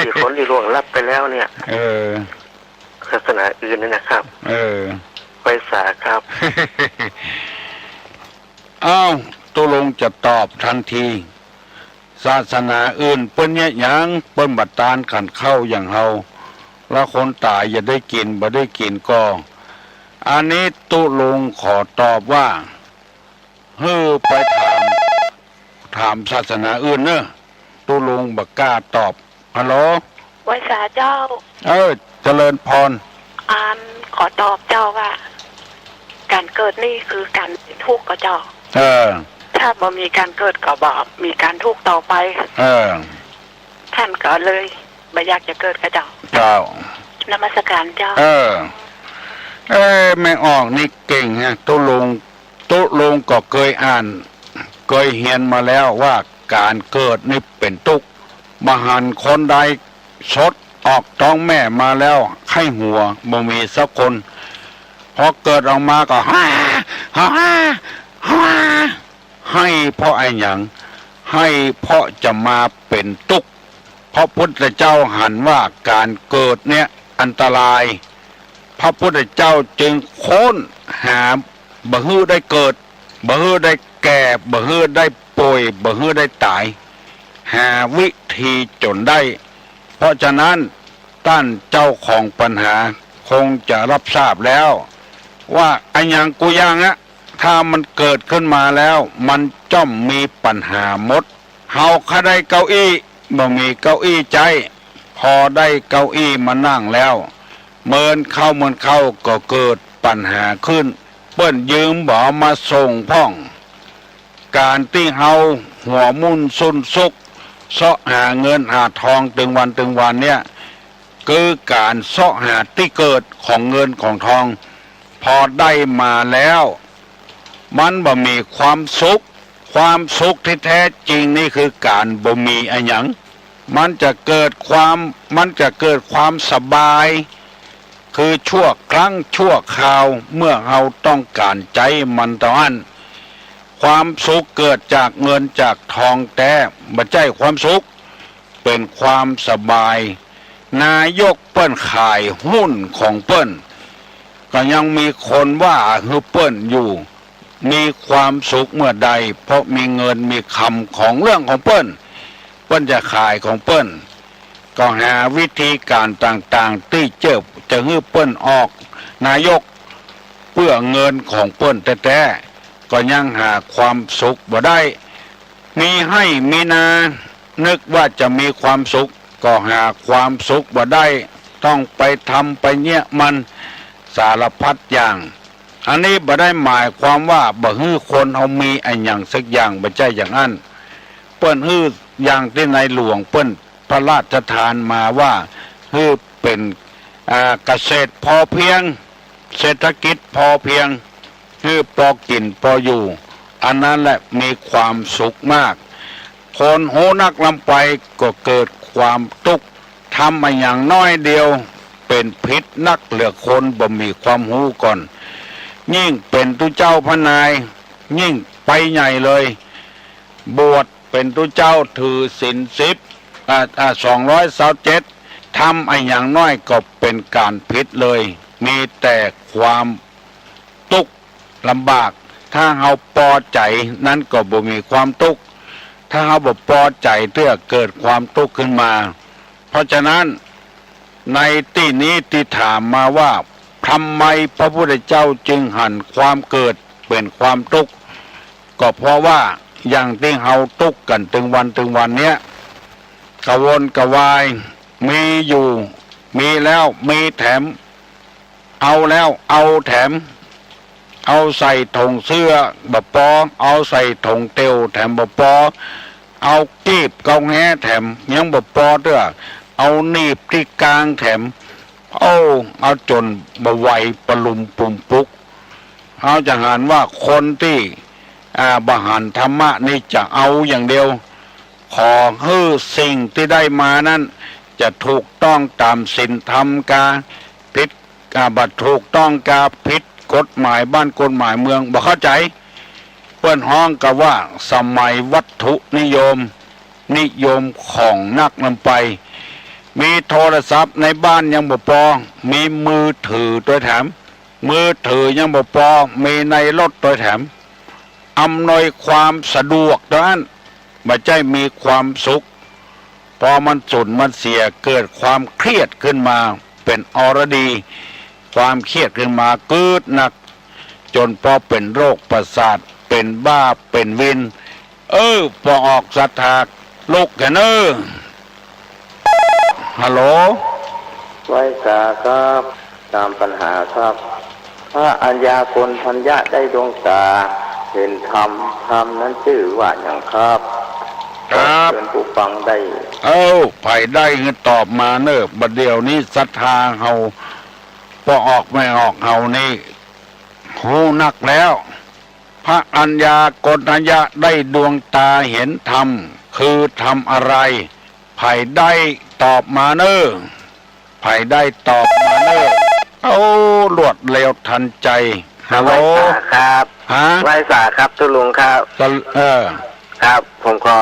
ตี้คนตี้ล่วงลับไปแล้วเนี่ย เออ ศาสนาอื่นนี่นะครับ เออ ไหว้สาครับ อ้าว ตุ๊ลุงจะตอบตันที ศาสนาอื่นเปิ้นเยียะหยัง เปิ้นบ่ตานขันข้าวอย่างเฮา แล้วคนต๋ายจะได้กิ๋น บ่ได้กิ๋นก็ อันนี้ตุ๊ลุงขอตอบว่า หื้อไปถาม ถามศาสนาอื่นเน่อ ตุ๊ลุงบ่กล้าตอบ ฮัลโหล ไหว้สาเจ้า เออ เจริญพร อันขอตอบเจ้าว่า ก๋านเกิดนี่คือก๋านเป๋นทุกข์ก่อเจ้า เออ ถ้าบ่มีก๋านเกิดก็บ่มีก๋านทุกข์ต่อไป เออ ท่านก็เลยบ่อยากจะเกิดก่อเจ้า เจ้า นมัสการเจ้า เออ เอ้ย แม่ออกนี่เก่งฮะ ตุ๊ลุง ตุ๊ลุงก็เกยอ่าน เกยเฮียนมาแล้วว่าก๋านเกิดนี่เป๋นตุ๊กข์ บ่หันคนใดสดออกต๊องแม่มาแล้วไข้หัว บ่มีสักคน พอเกิดออกมาก็ ฮ่า ฮ่า ฮ่า ไห้เพราะอะหยัง ไห้เพราะจะมาเป๋นตุ๊กข์ พระพุทธเจ้าหันว่าก๋านเกิดเนี่ยอันตราย พระพุทธเจ้าจึงค้นหาบ่หื้อได้เกิด บ่หื้อได้แก่ บ่หื้อได้ป่วย บ่หื้อได้ต๋าย หาวิธีจ๋นได้ เพราะฉะนั้นต้านเจ้าของปัญหาคงจะรับทราบแล้ว ว่าอะหยังกู้อย่างอะ ถ้ามันเกิดขึ้นมาแล้ว มันจ้อมมีปัญหาหมด เฮาใค่ได้เก้าอี้ บ่มีเก้าอี้ใจ๊ พอได้เก้าอี้มานั่งแล้ว เมินเข้าเมินเข้าก็เกิดปัญหาขึ้น เปิ้นยืมบ่มาส่งพ่อง ก๋านตี้เฮาหัวมุ่นสุนซุก เซาะหาเงินหาทองตึงวันตึงวันเนี่ย คือก๋านเซาะหาตี้เกิดของเงินของทอง พอได้มาแล้ว มันบ่มีความสุข ความสุขที่แท้จริงนี่คือก๋านบ่มีอะหยัง มันจะเกิดความ มันจะเกิดความสบาย คือชั่วครั้งชั่วคราว เมื่อเฮาต้องก๋านใจ๊มันเต้าอั้น ความสุขเกิดจากเงินจากทองแต๊ บ่ใจ้ความสุข เป๋นความสบาย นายกเปิ้นขายหุ้นของเปิ้น ก็ยังมีคนว่าหื้อเปิ้นอยู่ มีความสุขเมื่อใด เพราะมีเงินมีคำของเรื่องของเปิ้น เปิ้นจะขายของเปิ้น ก็หาวิธีก๋านต่างๆ ตี้จะ จะหื้อเปิ้นออกนายก เปื้อเงินของเปิ้นแต๊ๆ ก็ยังหาความสุขบ่ได้ มีไฮ่มีนา นึกว่าจะมีความสุข ก็หาความสุขบ่ได้ ต้องไปทำไปเยียะมันสารพัดอย่าง อันนี้บ่ได้หมายความว่าบ่หื้อคนเฮามีอะหยังสักอย่าง บ่ใจ้อย่างอั้น เปิ้นหื้ออย่างตี้ในหลวงเปิ้นพระราชทานมาว่า หื้อเป๋น อ่า เกษตรพอเพียง เศรษฐกิจพอเพียง หื้อปอกิ๋นปออยู่ อันนั้นแหละมีความสุขมาก คนฮู้นักล้ำไปก็เกิดความตุ๊กข์ ทำอะหยังน้อยเดียวเป๋นผิดนักเหลือคนบ่มีความฮู้ก่อน ยิ่งเป๋นตุ๊เจ้าพระนาย ยิ่งไปใหญ่เลย บวชเป๋นตุ๊เจ้าถือศีลสิบ อ่า อ่า สองร้อยซาวเจ็ด ทำอะหยังน้อยก็เป๋นก๋านผิดเลย มีแต่ความ ตุ๊กข์ลำบาก ถ้าเฮาปอใจ๋นั้นก็บ่มีความตุ๊กข์ ถ้าเฮาบ่ปอใจ๋เตื้อเกิดความตุ๊กข์ขึ้นมา เพราะฉะนั้น ในตี้นี้ตี้ถามมาว่า ทำไมพระพุทธเจ้าจึงหันความเกิดเป๋นความตุ๊กข์ ก็เพราะว่าอย่างตี้เฮาตุ๊กข์กั๋นตึงวันตึงวันเนี้ย กระวนกระวาย มีอยู่ มีแล้ว มีแถม เอาแล้วเอาแถม เอาใส่ถงเสื้อบ่ปอ เอาใส่ถงเต๋วแถมบ่ปอ เอากีบเกาแฮแถมยังบ่ปอเตื้อ เอาหนีบตี้กางแถม โอ้ เอาจ๋นบ่ไหวปะลุมปุมปุก เฮาจะหันว่าคนตี้ อ่า บ่หันธรรมะนี่จะเอาอย่างเดียว ขอหื้อสิ่งตี้ได้มานั้น จะถูกต้องต๋ามศีลธรรมกา ผิด อ่า บ่ถูกต้องกา ผิดกฎหมายบ้านกฎหมายเมือง บ่เข้าใจ๋ เปิ้นฮ้องกาว่าสมัยวัตถุนิยม นิยมของนักล้ำไป มีโทรศัพท์ในบ้านยังบ่ปอ มีมือถือตวยแถม มือถือยังบ่ปอ มีในรถตวยแถม อำนวยความสะดวกเต้าอั้น บ่ใจ้มีความสุข ปอมันสูญมันเสีย เกิดความเครียดขึ้นมา เป๋นอรดี ความเครียดขึ้นมากึ๊ดนัก จ๋นปอเป๋นโรคประสาท เป๋นบ้า เป๋นวิน เออ ปอออกศรัทธาลุกแกเน่อ ฮัลโหล ไหว้สาครับ ตามปัญหาครับ พระอัญญาโกณฑัญญะได้ดวงต๋าเห็นธรรม ธรรมนั้นจื้อว่าหยังครับ ครับ เชิญผู้ฟังได้ เอ้า ใผได้หื้อตอบมาเน่อ บ่าเดี่ยวนี้ศรัทธาเฮา ปอออกแม่ออกเฮานี่ ฮู้นักแล้ว พระอัญญาโกณฑัญญะได้ดวงต๋าเห็นธรรม คือธรรมอะไร ใผได้ตอบมาเน่อ ใผได้ตอบมาเน่อ เอ้า รวดเร็วทันใจ๋ ฮัลโหล ไหว้สาครับ ฮะ ไหว้สาครับตุ๊ลุงครับ สะ เออ ครับ ผมขอ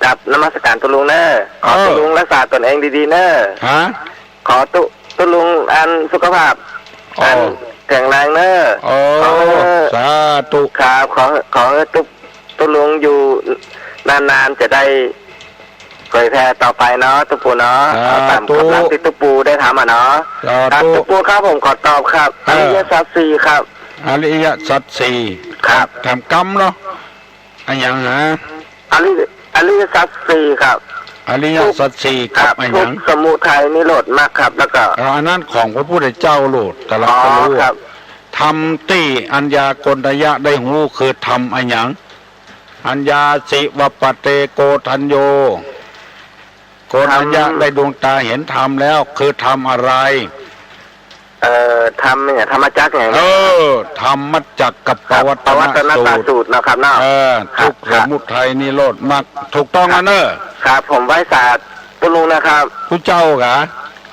กราบนมัสการตุ๊ลุงเน่อ ขอตุ๊ลุงรักษาตนเองดีๆ เน่อ ฮะ ขอตุ๊ ตุ๊ลุงอันสุขภาพ โอ้ อันแข็งแรงเน่อ โอ้ ขอหื้อ สาธุ ครับ ขอ ขอหื้อตุ๊ ตุ๊ลุงอยู่นานๆ จะได้เผยแผ่ต่อไปเนาะ ตุ๊ปู่เนาะ สาธุ เอาต๋ามกำลังตี้ตุ๊ปู่ได้ทำอะเนาะ สาธุ ครับ ตุ๊ปู่ครับ ผมขอตอบครับ เออ อริยสัจสี่ครับ อริยสัจสี่ ครับ แถมกำเนาะ อะหยังหา อริ อริยสัจสี่ครับ อริยสัจสี่กับ ครับ อะหยัง ทุกข์ สมุทัย นิโรธ มรรคครับ แล้วก็ เอ่อ อันนั้นของพระพุทธเจ้าโลด ตรัสรู้ อ๋อ ครับ ธรรมตี้อัญญาโกณฑัญญะได้ฮู้คือธรรมอะหยัง อัญญาสิวปปะเตโกณฑัญโญ โกณฑัญญะ ธรรม ได้ดวงต๋าเห็นธรรมแล้ว คือธรรมอะไร เอ่อ ธรรมเนี่ย ธรรมจักรเนี่ย เออ ธรรมจักรกัปปวัตตนสูตร ปวัตตนสูตรเนาะครับเนาะ เออ ครับ ทุกข์ ครับ สมุทัย นิโรธ มรรค ถูกต้องแล้วเน่อ ครับ ผมไหว้สาตุ๊ลุงนะครับ ตุ๊เจ้าก๋า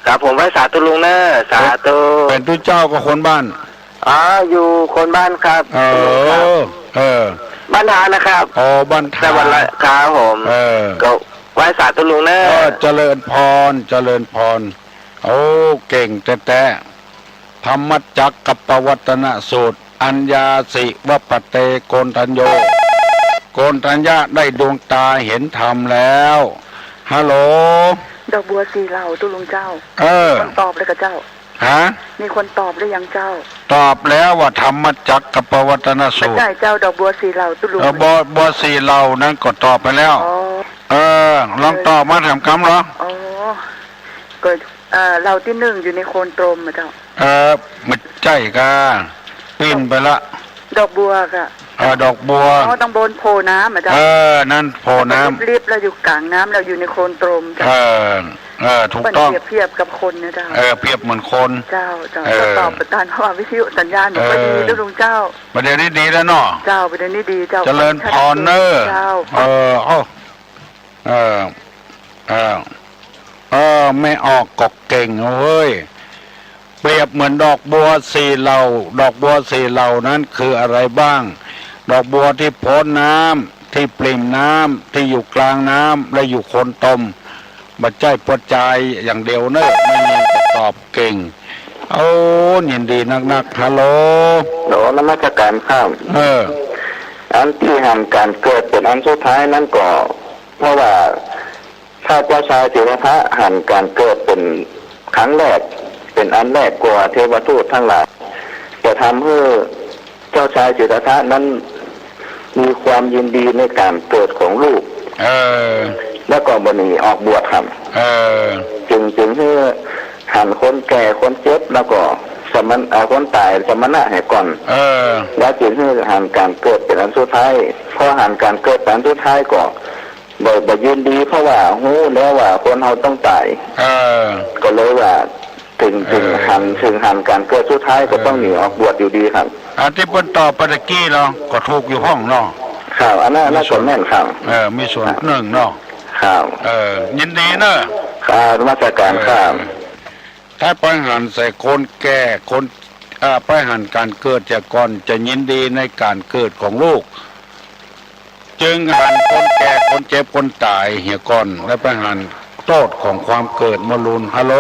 ครับ ผมไหว้สาตุ๊ลุงเน่อ สาธุ เป๋นตุ๊เจ้าก็คนบ้าน อ๋อ อยู่คนบ้านครับ เออ ตุ๊ลุงครับ เออ บ้านทานะครับ อ๋อ บ้านทา จังหวัดเลย ครับผม เออ ก็ไหว้สาตุ๊ลุงเน่อ เออ เจริญพร เจริญพร โอ้ เก่งแต๊ๆ ธรรมจักรกัปปวัตตนสูตร อัญญาสิวปปะเตโกณฑัญโญ โกณฑัญญะได้ดวงต๋าเห็นธรรมแล้ว ฮัลโหล ดอกบัวสี่เหล่าตุ๊ลุงเจ้า เออ คนตอบเลยกับเจ้า ฮะ มีคนตอบหรือยังเจ้า ตอบแล้วว่าธรรมจักรกัปปวัตตนสูตร ใช่เจ้า ดอกบัวสี่เหล่าตุ๊ลุง เออ บัว บัวสี่เหล่านั้นก็ตอบไปแล้ว อ๋อ เออ ลองตอบมาถามกำเหรอ อ๋อ ก็ เอ่อ เหล่าตี้นึ่งอยู่ในโคนตรมอะเจ้า เออ บ่ใจ้ก่า ปิ้นไปละ ดอกบัวก่า เออ ดอกบัว อ๋อ ตังบนโผน้ำอะเจ้า เออ นั้นโผน้ำ ลิบๆ แล้วอยู่ก๋างน้ำ แล้วอยู่ในโคนตรมเจ้า เออ เออ ถูกต้อง เปิ้นเปรียบเทียบกับคนนะเจ้า เออ เปรียบเหมือนคน เจ้า เจ้า เออ ก็ตอบไปตาม เพราะว่าวิทยุสัญญาณมันก็ดี เออ ตุ๊ลุงเจ้า ประเดี๋ยวนี้ดีแล้วเนาะ เจ้า ประเดี๋ยวนี้ดีเจ้า เจริญพรเน้อ เจ้า เออ เอ้า เออ เออ เออ แม่ออกก็เก่งเว้ย เปรียบเหมือนดอกบัวสี่เหล่า ดอกบัวสี่เหล่านั้นคืออะไรบ้าง ดอกบัวตี้โผน้ำ ตี้ปริ่มน้ำ ตี้อยู่ก๋างน้ำ และอยู่โคนตม บ่ใจ้ปวดจายอย่างเดียวเน้อ แม่เนียงก็ตอบเก่ง โอ้ ยินดีนักๆ ฮัลโหล ฮัลโหล นมัสการครับ เออ อันตี้หันก๋านเกิดเป๋นอันสุดท้ายนั้นก็ เพราะว่าถ้าเจ้าชายสิทธัตถะหันก๋านเกิดเป๋นครั้งแรก เป๋นอันแรกกว่าเทวทูตตังหลาย จะทำหื้อเจ้าชายสิทธัตถะนั้นมีความยินดีในก๋านเกิดของลูก เออ แล้วก็บ่หนีออกบวชครับ เออ จึง จึงหื้อหันคนแก่ คนเจ็บ แล้วก็สมณ- เอ่อ คนต๋ายสมณะเหียก่อน เออ แล้วจึงหื้อหันก๋านเกิดเป๋นอันสุดท้าย พอหันก๋านเกิดเป๋นอันสุดท้ายก็ บ่ บ่ยินดี เพราะว่าฮู้แล้วว่าคนเฮาต้องต๋าย เออ ก็เลยว่า เถิง เถิง เออ หัน เถิงหันก๋านเกิดสุดท้ายก็ เออ ต้องหนีออกบวชอยู่ดีครับ อันตี้เปิ้นตอบไปตะกี้เนาะ ก็ถูกอยู่พ่องเนาะ ครับ อันนั้น อันนั้นก็แม่นครับ เออ มีส่วนหนึ่งเนาะ ครับ เออ ยินดีเน้อ ครับ นมัสการครับ เออ ถ้าไปหันใส่คนแก่ คน อ่า ไปหันก๋านเกิดเหียก่อน จะยินดีในก๋านเกิดของลูก จึงหันคนแก่ คนเจ็บ คนต๋ายเหียก่อน แล้วไปหันโต้ษของความเกิดเมื่อลูน ฮัลโหล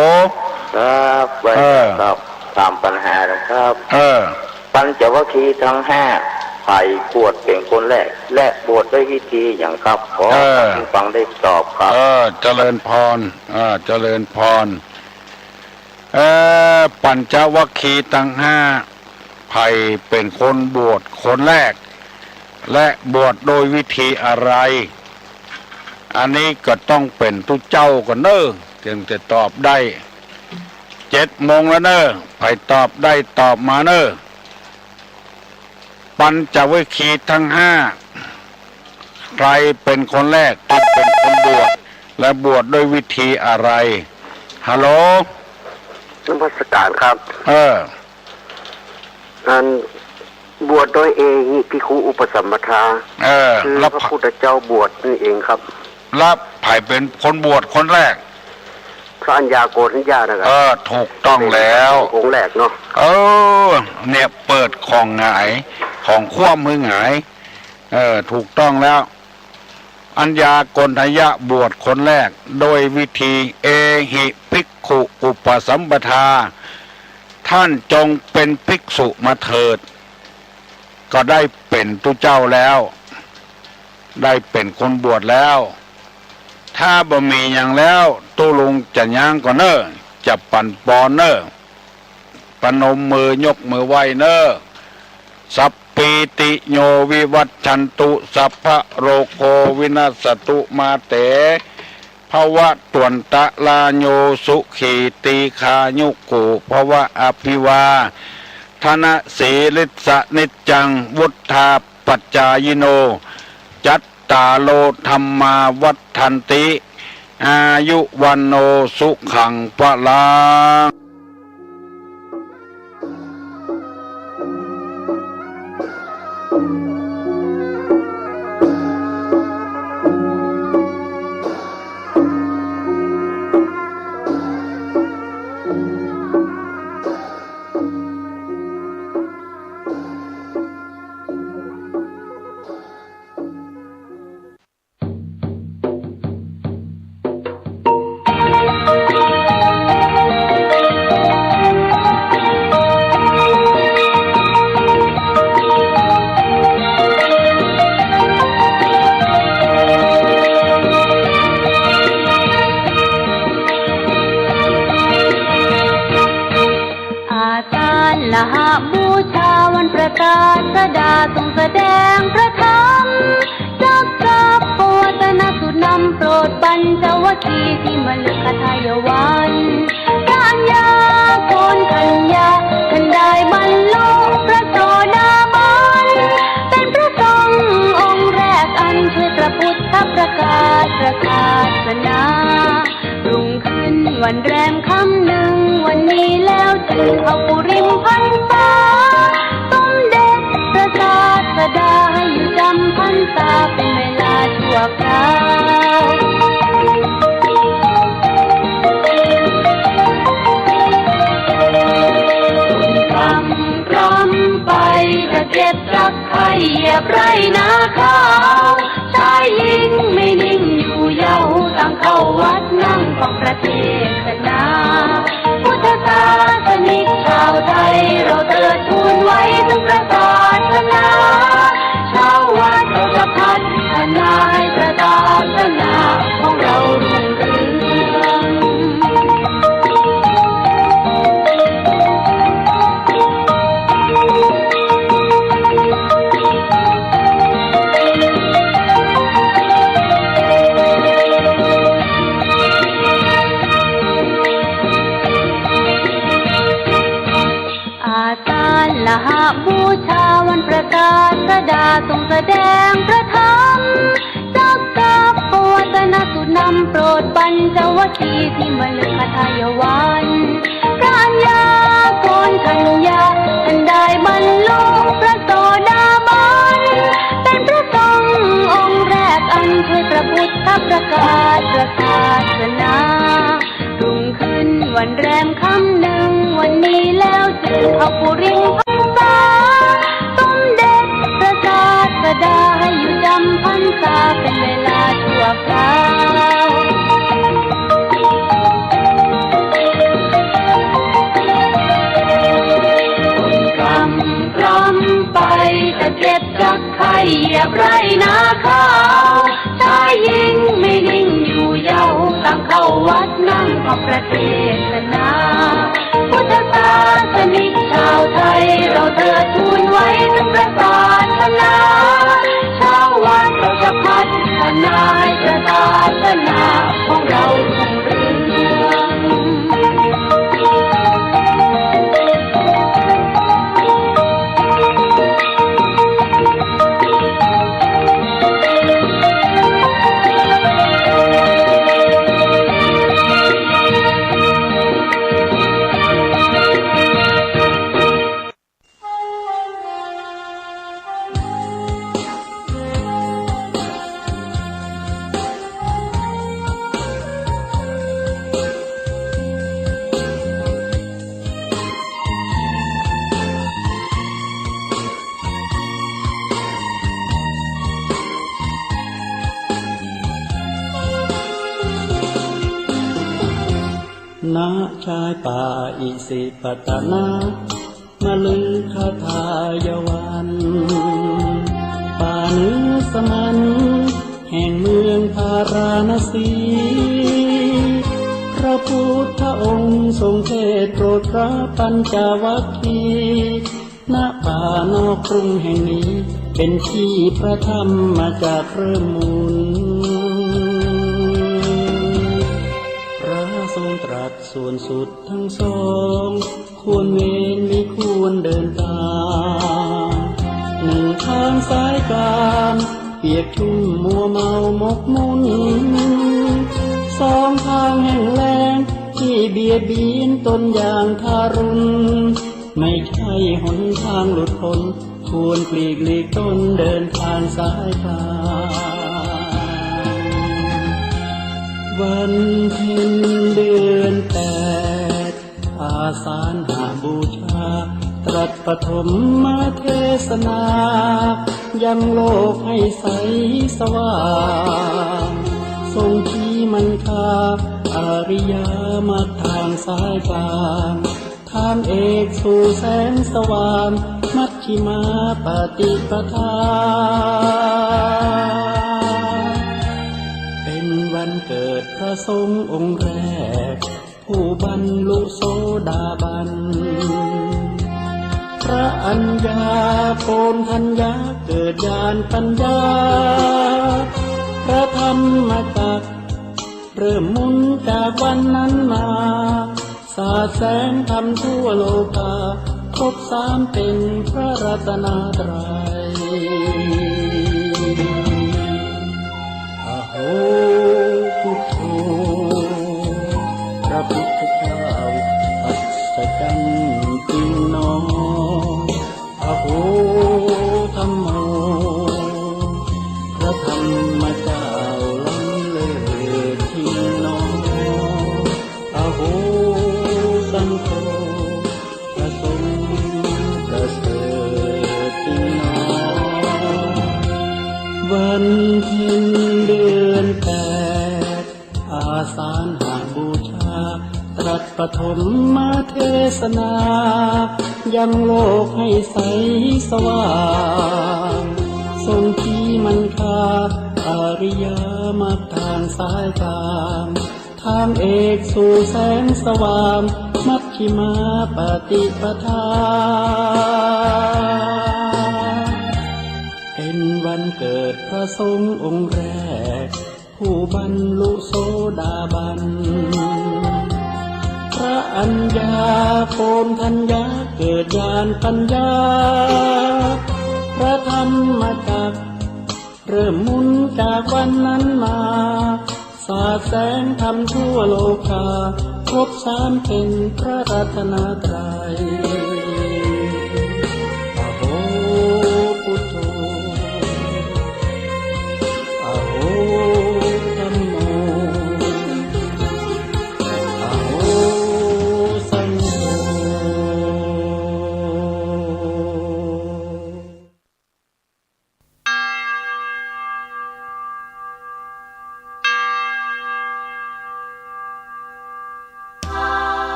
ครับ เออ ครับ ถามปัญหานะครับ เออ ปัญจวัคคีย์ตังห้า ใผบวชเป๋นคนแรก และบวชด้วยวิธีหยังครับ ขอ เออ ฟังได้ตอบครับ เออ เจริญพร เออ เจริญพร เออ ปัญจวัคคีย์ตังห้า ใผเป๋นคนบวชคนแรก และบวชโดยวิธีอะไร อันนี้ก็ต้องเป๋นตุ๊เจ้าก่อนเน้อ จึงจะตอบได้ เจ็ดโมงแล้วเน้อ ใผตอบได้ตอบมาเน้อ ปัญจวัคคีย์ตังห้า ใผเป๋นคนแรกตี้เป๋นคนบวช และบวชด้วยวิธีอะไร ฮัลโหล นมัสการครับ เออ อัน บวชโดยเอหิภิกขุอุปสัมปทา เออ คือ แล้ว พระพุทธเจ้าบวชนั่นเองครับ แล้วใผเป๋นคนบวชคนแรก พระอัญญาโกณฑัญญะนะครับ เออ ถูกต้องแล้ว องค์แรกเนาะ เออ เนี่ยเปิดของหงาย ของคว่ำหื้อหงาย เออ ถูกต้องแล้ว อัญญาโกณฑัญญะบวชคนแรก โดยวิธีเอหิภิกขุอุปสัมปทา ท่านจงเป๋นภิกษุมาเถิด ก็ได้เป๋นตุ๊เจ้าแล้ว ได้เป๋นคนบวชแล้ว ถ้าบ่มีหยังแล้ว ตุ๊ลุงจะย้างก่อนเน้อ จะปั๋นปอนเน้อ ประนมมือยกมือไหว้เน้อ สัพพีติโยวิวัชชันตุ สัพพะโรโควินัสสตุ มาเต ภวัตวันตะราโย สุขีตีฆายุโก ภวะ อภิวาทนสีลิสสะนิจจัง วุฑฒาปจายิโน จัตตาโรธัมมาวัฑฒันติ อายุวัณโณสุขังพลัง ที่มฤคทายวัน พระอัญญาโกณฑัญญะ ท่านได้บรรลุพระโสดาบัน เป็นพระสงฆ์องค์แรกอันช่วยพระพุทธประกาศพระศาสนา รุ่งขึ้นวันแรมค่ำหนึ่งวันนี้แล้วจึงเข้าปุริมพรรษา สมเด็จพระศาสดาให้อยู่จำพรรษาเป็นเวลาชั่วคราว ร่ำไปตะเก็บรักไข้เหยียบไร่นาข้าว ชายหญิงไม่นิ่งอยู่เย้า ต่างเข้าวัดนั่งฟังพระเทศนา พุทธศาสนิกชาวไทย เราเถิดทูลไว้ถึงพระศาสนา ชาววัดเราจะพัฒนาให้พระศาสนาของเรารุ่งเรือง อาสาฬหบูชาวันพระศาสดาทรงแสดงพระธรรม จักกัปปวัตนสูตรนำโปรดปัญจวัคคีย์ที่มฤคทายวัน พระอัญญาโกณฑัญญะ ท่านได้บรรลุพระโสดาบัน เป็นพระสงฆ์องค์แรกอันช่วยพระพุทธประกาศพระศาสนา รุ่งขึ้นวันแรมค่ำหนึ่งวันนี้แล้วจึงเข้าปุริมพรรษา สมเด็จพระศาสดาให้อยู่จำพรรษาเป็นเวลาชั่วคราว ร่ำไปตะเก็บรักไข้เหยียบไร่นาข้าว ชายหญิงไม่นิ่งอยู่เย้า ต่างเข้าวัดนั่งฟังพระเทศนา พุทธศาสนิกชาวไทย เราเถิดทูลไว้ถึงพระศาสนา ชาววัดเราจะพัฒนาให้พระศาสนาของเรารุ่งเรือง ณ ชายป่าอิสิปตนะ มฤคทายวัน ป่าเนื้อสมัน แห่งเมืองพาราณสี พระพุทธองค์ทรงเทศน์โปรดพระปัญจวัคคีย์ ณ ป่านอกกรุงแห่งนี้ เป็นที่พระธรรมจักรเริ่มมูล พระทรงตรัสส่วนสุดทั้งสอง ควรเว้นมิควรเดินตาม หนึ่งทางสายกาม เปียกชุ่มมัวเมาหมกมุ่น สองทางแห้งแล้ง ที่เบียดเบียนตนอย่างทารุณ ไม่ใช่หนทางหลุดพ้น ควรปลีกหลีกตนเดินทางสายกลาง วันเพ็ญเดือนแปด อาสาฬหบูชา ตรัสปฐมเทศนา ยังโลกให้ใสสว่าง ทรงชี้มัคคา อริยมรรคทางสายกลาง ทางเอกสู่แสงสว่าง มัชฌิมาปฏิปทา เป็นวันเกิดพระสงฆ์องค์แรก ผู้บรรลุโสดาบัน พระอัญญาโกณฑัญญะเกิดญาณปัญญา พระธรรมจักร เริ่มหมุนจากวันนั้นมา สาดแสงธรรมทั่วโลกา ครบสามเป๋นพระรัตนตรัย อะโห พุทโธ พระพุทธเจ้า อัศจรรย์จริงหนอ อะโห ธัมโม พระธรรมเจ้าล้ำเลิศจริงหนอ อะโห สังโฆ พระสงฆ์ประเสริฐจริงหนอ วันเพ็ญเดือนแปด อาสาฬหบูชา ตรัสปฐมเทศนา ยังโลกให้ใสสว่าง ทรงชี้มันคา อริยมรรคทางสายกลาง ทางเอกสู่แสงสว่าง มัชฌิมาปฏิปทา เป๋นวันเกิดพระสงฆ์องค์แรก ผู้บรรลุโสดาบัน พระอัญญาโกณฑัญญา เกิดญาณปัญญา พระธรรมจักร เริ่มหมุนจากวันนั้นมา สาดแสงธรรมทั่วโลกา ครบสามเป๋นพระรัตนตรัย อะโห พุทโธ อะโห ธัมโม อะโห สังโฆ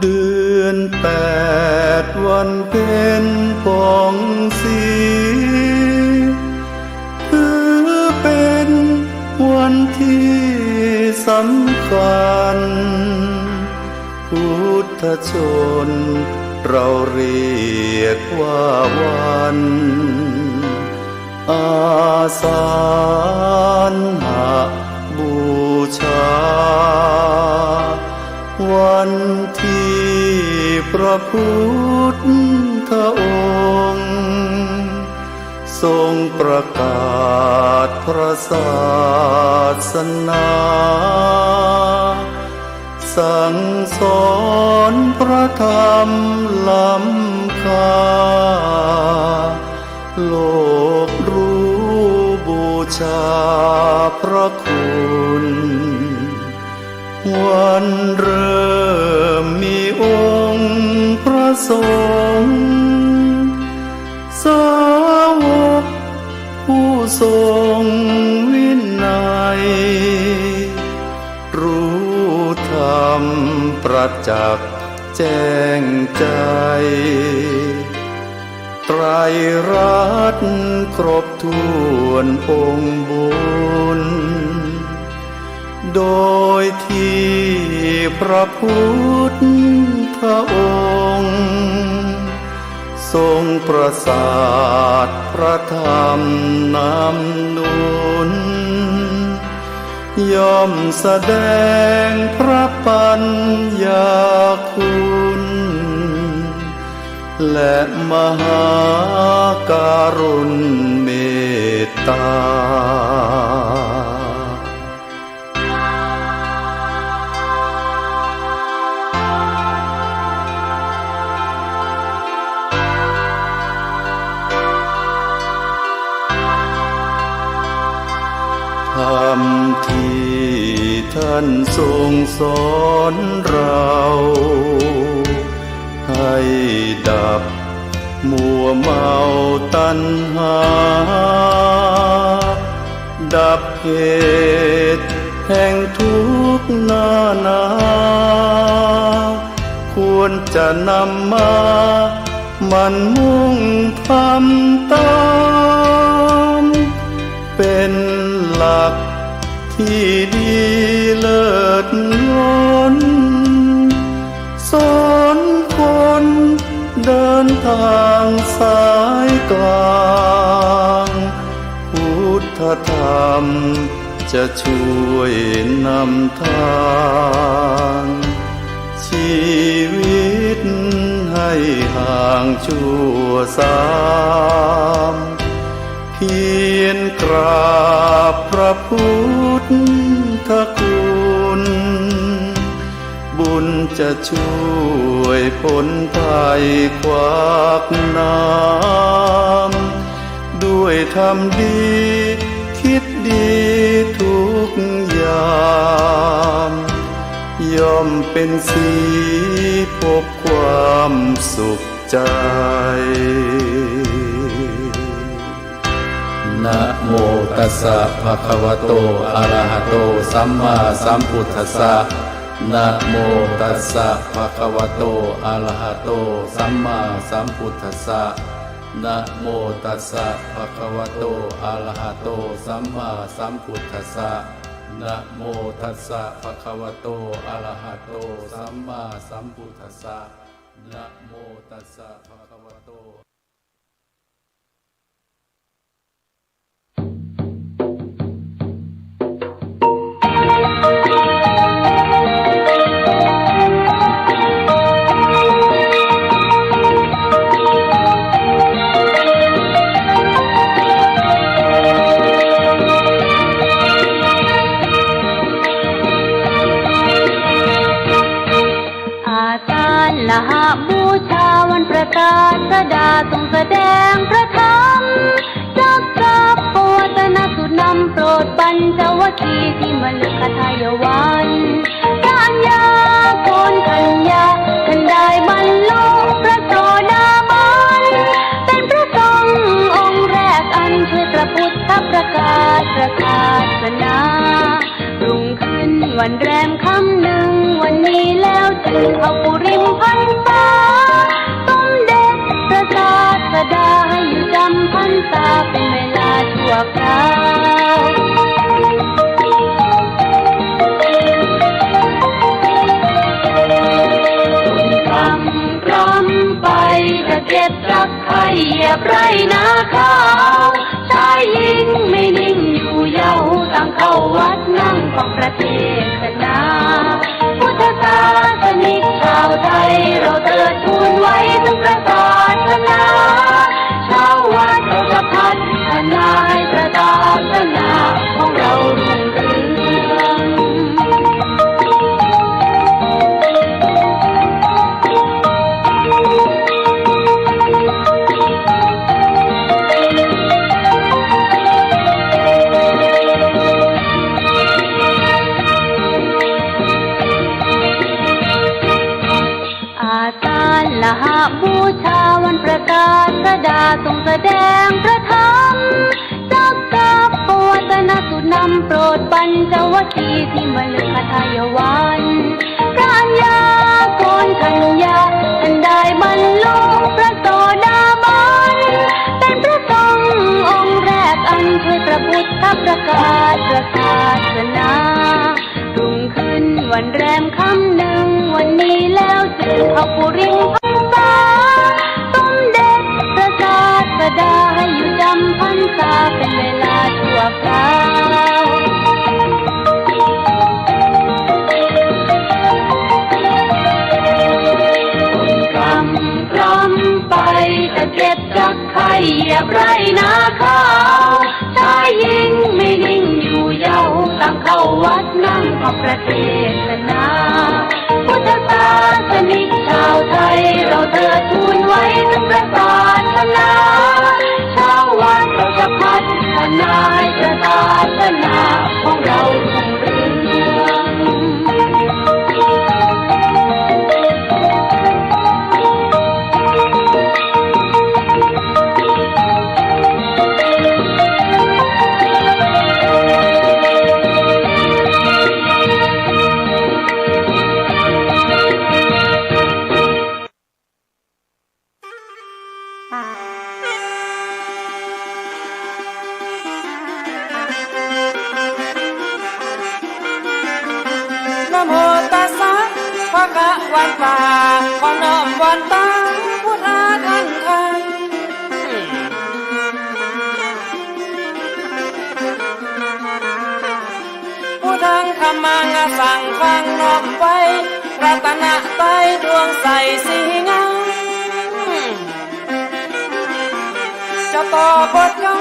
เดือนแปดวันเพ็ญผ่องศรี ถือเป๋นวันที่สำคัญ พุทธชนเราเรียกว่าวัน อาสาฬหบูชา วันที่พระพุทธองค์ ทรงประกาศพระศาสนา สั่งสอนพระธรรมล้ำค่า โลกรู้บูชาพระคุณ วันเริ่มมีองค์พระสงฆ์ สาวกผู้ทรงวินัย รู้ธรรมประจักษ์แจ้งใจ ไตรรัตน์ครบถ้วนองค์บุญ โดยที่พระพุทธองค์ ทรงประสาทพระธรรมนำหนุน ย่อมแสดงพระปัญญาคุณ และมหาการุณเมตตา ธรรมที่ท่านทรงสอนเรา ให้ดับมัวเมาตัณหา ดับเหตุแห่งทุกข์นานา ควรจะนำมาหมั่นมุ่งทำตาม เป๋นหลัก ที่ดีเลิศล้น สอนคนเดินทางสายกลาง พุทธธรรมจะช่วยนำทาง ชีวิตให้ห่างชั่วสาม เพียรกราบพระพุทธคุณ บุญจะช่วยพ้นภัยขวากหนาม ด้วยธรรมดีคิดดีทุกยาม ย่อมเป็นสีพบความสุข ใจ นะโมตัสสะ ภะคะวะโต อะระหะโต สัมมาสัมพุทธัสสะ นะโมตัสสะ ภะคะวะโต อะระหะโต สัมมาสัมพุทธัสสะ นะโมตัสสะ ภะคะวะโต อะระหะโต สัมมาสัมพุทธัสสะ นะโมตัสสะ ภะคะวะโต อะระหะโต สัมมาสัมพุทธัสสะ นะโมตัสสะ ภะคะวะโต อาสาฬหบูชาวันประกาศดา ทรงแสดงพระธรรม จักกัปปวัตนสูตรนำโปรดปัญจวัคคีย์ที่มฤคทายวัน พระอัญญาโกณฑัญญะ ท่านได้บรรลุพระโสดาบัน เป็นพระทรงค์องค์แรกอันช่วยพระพุทธประกาศพระศาสนา รุ่งขึ้นวันแรมค่ำหนึ่งวันนี้แล้ว จึงเข้าปุริมพรรษา สมเด็จพระศาสดาให้อยู่จำพรรษาเป็นเวลาชั่วคราว ค่ำคร่ำไปตะเก็บรัก ไถเหยียบไร่นาข้าว ชายหญิงไม่นิ่งอยู่เยาว์ ต่างเข้าวัดนั่งฟังพระเทศนา พุทธศาสนิกชาวไทย เราเถิดทูลไว้ถึงพระศาสนา ชาววัดเราจะพัฒนาให้พระศาสนาของเรารุ่งเรือง อาสาฬหบูชาวันประกาศดา ทรงแสดงพระธรรม จักกัปปวัตนสูตรนำโปรดปัญจวัคคีย์ที่มฤคทายวัน พระอัญญาโกณฑัญญะ ท่านได้บรรลุพระโสดาบัน เป็นพระทรงองค์แรกอันช่วยพระพุทธประกาศพระศาสนา รุ่งขึ้นวันแรมค่ำหนึ่งวันนี้แล้ว จึงเข้าปุริมพรรษา สมเด็จพระศาสดาให้อยู่จำพรรษาเป็นเวลาชั่วคราว ค่ำคร่ำไปตะเก็บรัก ไถเหยียบไร่นาข้าว ชายหญิงไม่นิ่งอยู่เยาว์ ต่างเข้าวัดนั่งฟังพระเทศนา พุทธศาสนิกชาวไทย เราเถิดทูลไว้ถึงพระศาสนา ชาววัดเราจะพัฒนาให้พระศาสนาของเรารุ่งเรือง เ พระกะวันตา ขอน้อมวอนตางพุทธาท่านทั้ง พุทธังธัมมังสังฆังน้อมไว้ รัตนะไตรดวงใสสีงาม เจ้าต่อโปรดเกล้า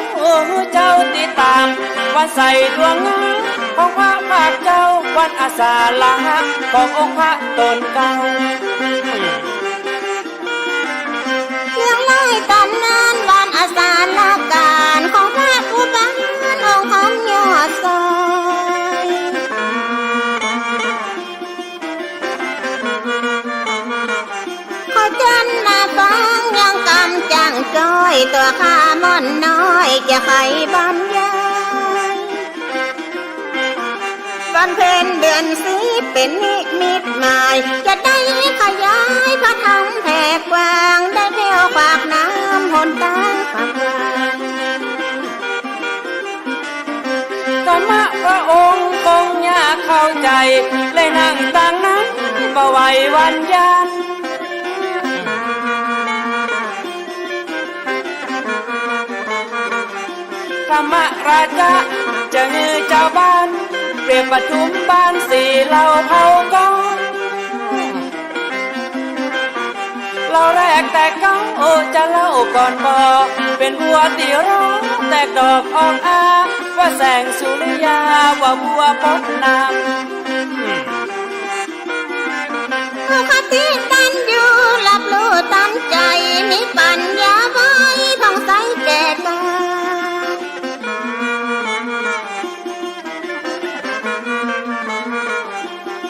เจ้าติดต๋าม วันใสดวงงามของพระภาคเจ้า วันอาสาฬหะขององค์พระต๋นเกล้า เรื่องเล่าต๋ำนานวันอาสาฬหะของพระผู้บานองค์คำยอดซอย ขอเจิญมาฟังยังกำจ่างจ้อย ตั๋วข้าม่อนน้อยจะใค่บรรยาย วันเพ็ญเดือนสิบเป๋นนิมิตหมาย จะได้ขยายพระธรรมแผ่กว้าง ได้เที่ยวปากน้ำหนตางปากทาง ธรรมะพระองค์คงอยากเข้าใจ๋ เลยนั่งตางนั้นบ่ไหววันยาน ธรรมราชาจะหื้อเจ้าบ้าน เปรียบปทุมบ้านสีเหล่าเผ่าก้อน เล่าแรกแตกเก้า โอ จะเล่าก่อนบ่ เป๋นบัวตี้ร้องแตกดอกออกอา ว่าแสงสุริยา ว่าบัวปนน้ำ ผู้คติตัญญู รับรู้ตันใจ๋ มีปัญญาไว ผ่องใสแก่กล้า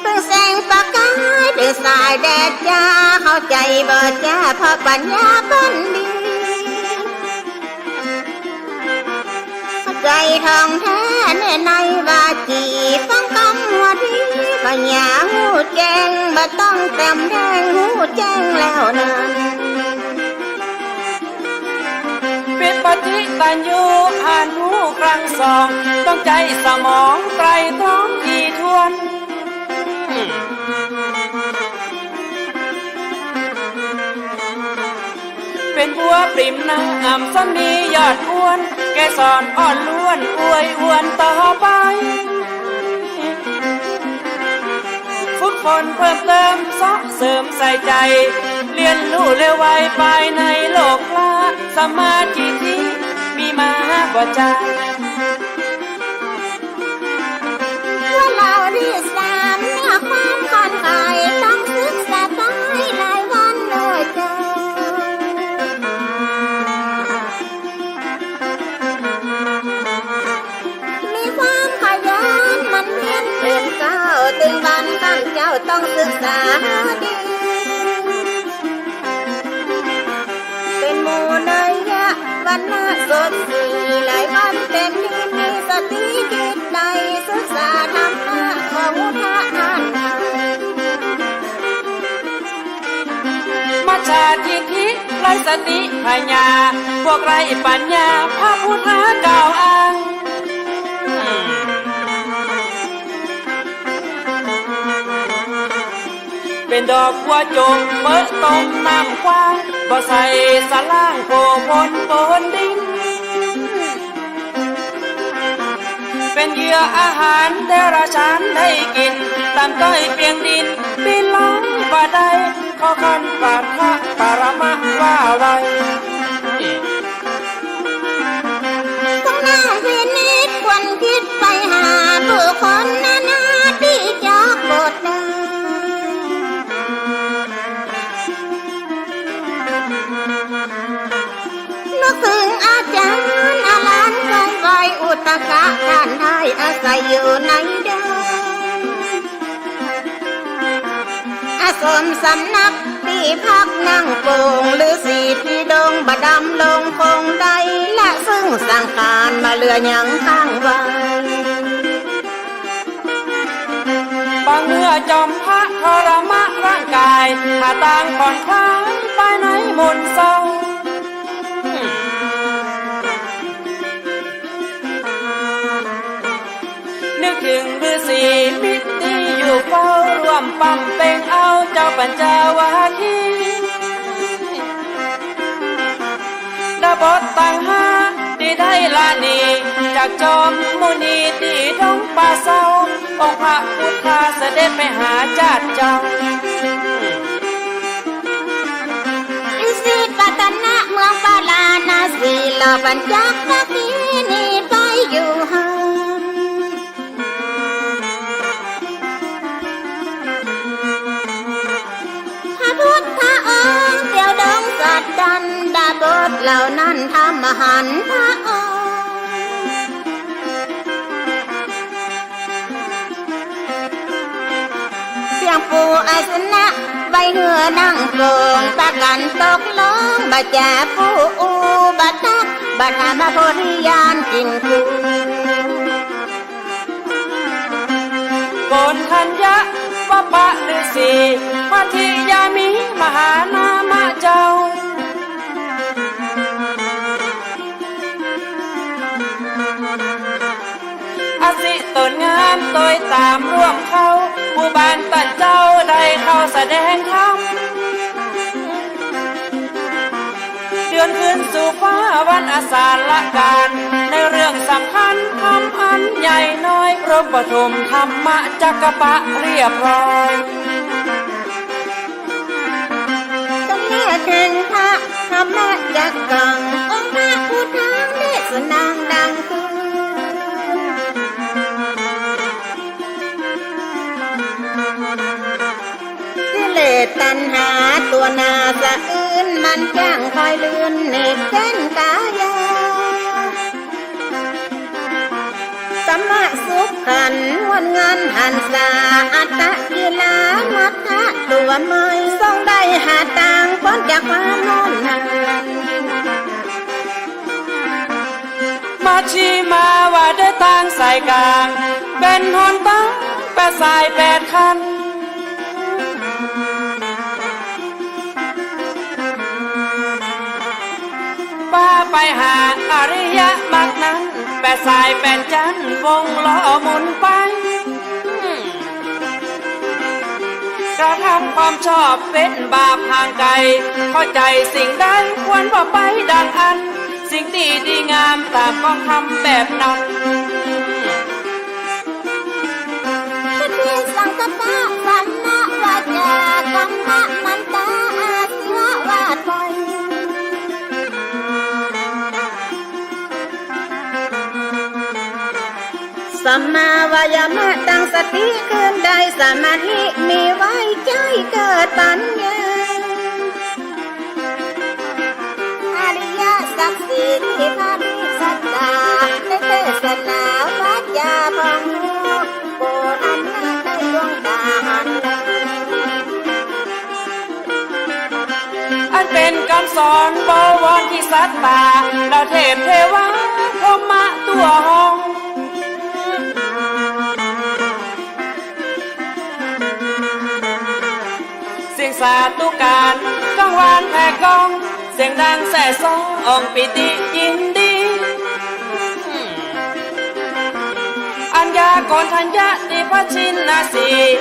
เปล่งแสงประกาย เปล่งสายแดดจ้า เข้าใจ๋บ่จ้า เพราะปัญญาบัณฑิต เข้าใจ๋ท่องแท้แน่ในวาจี ฟังกำว่าดี ปัญญาฮู้แจ้ง บ่ต้องแต้มแดง ฮู้แจ้งแล้วนั้น เป๋นปฏิตัญญู อ่านฮู้ครั้งสอง ต้องใจ๊สมองไตร่ตรองถี่ถ้วน เป๋นบัวปริ่มน้ำ อัมสมียอดอ้วน เกสรอ่อนล้วน อวยอวนต่อไป ฝึกฝนเพิ่มเติม เซาะเสริมใส่ใจ๋ เรียนฮู้เร็วไว ภายในโลกพระ สัมมาทิฏฐิมีมาบ่จาง ว่าเล่าตี้สาม เนื้อความขวัญไข ต้องศึกษาไปหลายวันด้วยกัน มีความขยันหมั่นเพียรเถิดเกล้า ตึงวันค่ำเจ้าต้องศึกษาดี เป๋นหมู่นัยยะวรรณะสดสี หลายวันเต็มที่ มีสติจิตใจ๋ ศึกษาธรรมะของพระท่าน มัจฉาทิฏฐิ ไร้สติปัญญา พวกไร้ปัญญา พระพุทธกล่าวอ้าง เป๋นดอกบัวจงเปิดต้นน้ำกว้าง บ่ใส่สะล่างโผล่พ้นบนดิน เป๋นเหยื่ออาหารเดรัจฉานได้กิ๋น ต่ำต้อยเปียงดิน บินลงบ่ได้ ขอคันปาฐะปรมะว่าไว้ ต้องนั่งพินิจควรคิดไปหาบุคคลนานาตี้จักบทได้ นึกเถิงอาจ๋ารย์อรหันต์ไกลไวอุตกะ ต้านได้อาศัยอยู่ในดง อาสมสำนักตี้พักนั่งปง ฤๅษีตี้ดงบ่ดำรงคงได้ ละซึ่งสังขารบ่เหลือหยังข้างไว้ ปางเมื่อจอมพระทรมะร่างกาย หาตางผ่อนคลายไปในมนเศร้า นึกเถิงฤๅษีมิตรตี้อยู่เฝ้าร่วมไป เป๋งเอาเจ้าปัญจวัคคีย์ ดาบทตังห้าตี้ได้ละหนีจากจอมมุนีตี้ดงป่าเศร้า องค์พระพุทธาเสด็จไปหาจาติเจ้า อิสิปตนะเมืองปาราณสี เหล่าปัญจวัคคีย์หนีไปอยู่หั้น พระพุทธองค์เตียวดงสัตตัน ดาบทเหล่านั้นทำหันพระองค์ เตียงปูอาสนะไว้หื้อนั่งโปร่ง ปากั๋นตกลงบ่จ๋าอู้อู้บ่ตัก บ่ถามพระโพธิญาณกิ๋นคือ โกณฑัญญะ วปปะฤๅษี มัคคิยามี มหานามะเจ้า อสิตนงามตวยต๋ามร่วมเข้า หมู่บ้านต้านเจ้าได้เข้าแสดงธรรม เดือนคืนสู่ฟ้าวันอสาละก๋าน ในเรื่องสำคัญธรรมอันใหญ่น้อย พร้อมปฐมธรรมจักกัปปะเรียบร้อย ครั้งแรกแห่งพระธรรมจักกัง องค์พระพุทธังเทศนาดังคือ กิเลสตัณหาตั๋วหน้าสะอื้น มันจั้งคอยลื่น เนกเต้นก๋ายา สัมมาสุขขันธ์ งดงามหันษา อัตตกิลมัฏฐะตั๋วใหม่ ทรงได้หาตางป๊นจากความร้อนนั้น มัชฌิมาว่าด้วยตางสายก๋าง เป๋นหนตางแปดสายแปดขั้น ปาไปหาอริยมรรคนั้น แปดสายแปดจั๊นวงล้อหมุนไป กระทำความชอบเป๋นบาปห่างไก๋ เข้าใจ๋สิ่งใดควรว่าไปดังอั้น สิ่งตี้ดีงามต๋ามก็ทำแบบนั้น ทิฏฐิสังกัปปะ สัมมาวาจากัมมันตะ อาชีวะว่าถ้อย สัมมาวายามะ ตั้งสติคืนได้ สมาธิมีไว้ใจ๊เกิดปัญญา อริยสัจสี่ที่พระมีสัตตา ได้เทศนาว่าจ๋าผ่องฮู้ โกณฑัญญะได้ดวงต๋าหัน อันเป๋นกำสอนบวรที่สัตตา เหล่าเทพเทวาพรหมะตั๋วห้อง เสียงสาธุก๋านกังวานแผ่ก้อง เสียงดังแซ่ซ้องปีติยินดี อัญญาโกณฑัญญะตี้พระชินสีห์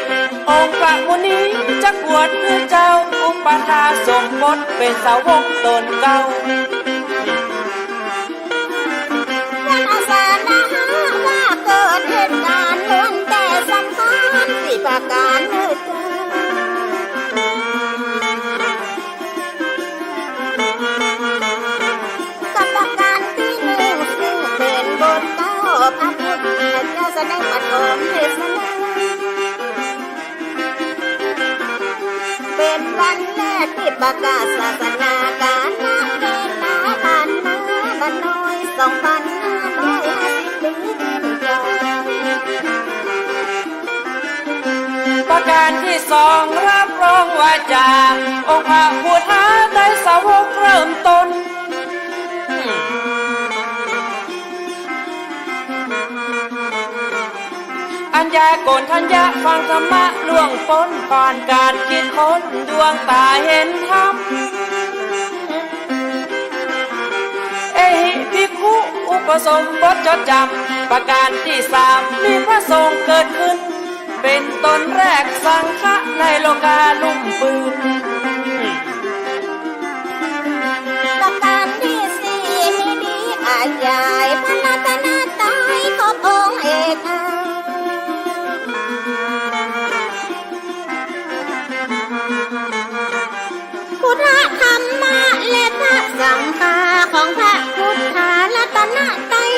องค์พระมุนีจักบวชหื้อเจ้า อุปัฏฐาสมบทเป๋นสาวกต๋นเก่า วันอาสาฬหะว่าเกิดเหตุก๋ารณ์ ล้วนแต่สำคัญสี่ประก๋ารเน่อเจ้า กับประก๋ารตี้นึ่ง ซึ่งเป๋นบทเก้า พระพุทธเจ้าแสดงปฐมเทศนา เป๋นวันแรกตี้ประกาศศาสนา กาละเวลาผ่านมาบ่น้อย สองปันห้าร้อยห้าสิบปีขึ้นไป ประก๋ารตี้สอง รับรองว่าจ๋า องค์พระพุทธาได้สาวกเริ่มต้น อัญญาโกณฑัญญะฟังธรรมะล่วงป๊น ผ่านก๋านคิดค้นดวงต๋าหันธรรม เอหิภิกขุ อุปสมบทจดจ๋ำ ประก๋ารตี้สาม มีพระสงฆ์เกิดขึ้น เป๋นต้น คนแรกสังฆะในโลกาลุ่มปืน ประการตี้สี่ มีดีขยายพระรัตนตรัยครบองค์เอก พุทธะ ธรรมะ และพระสังฆา ของพระพุทธรัตนตรัย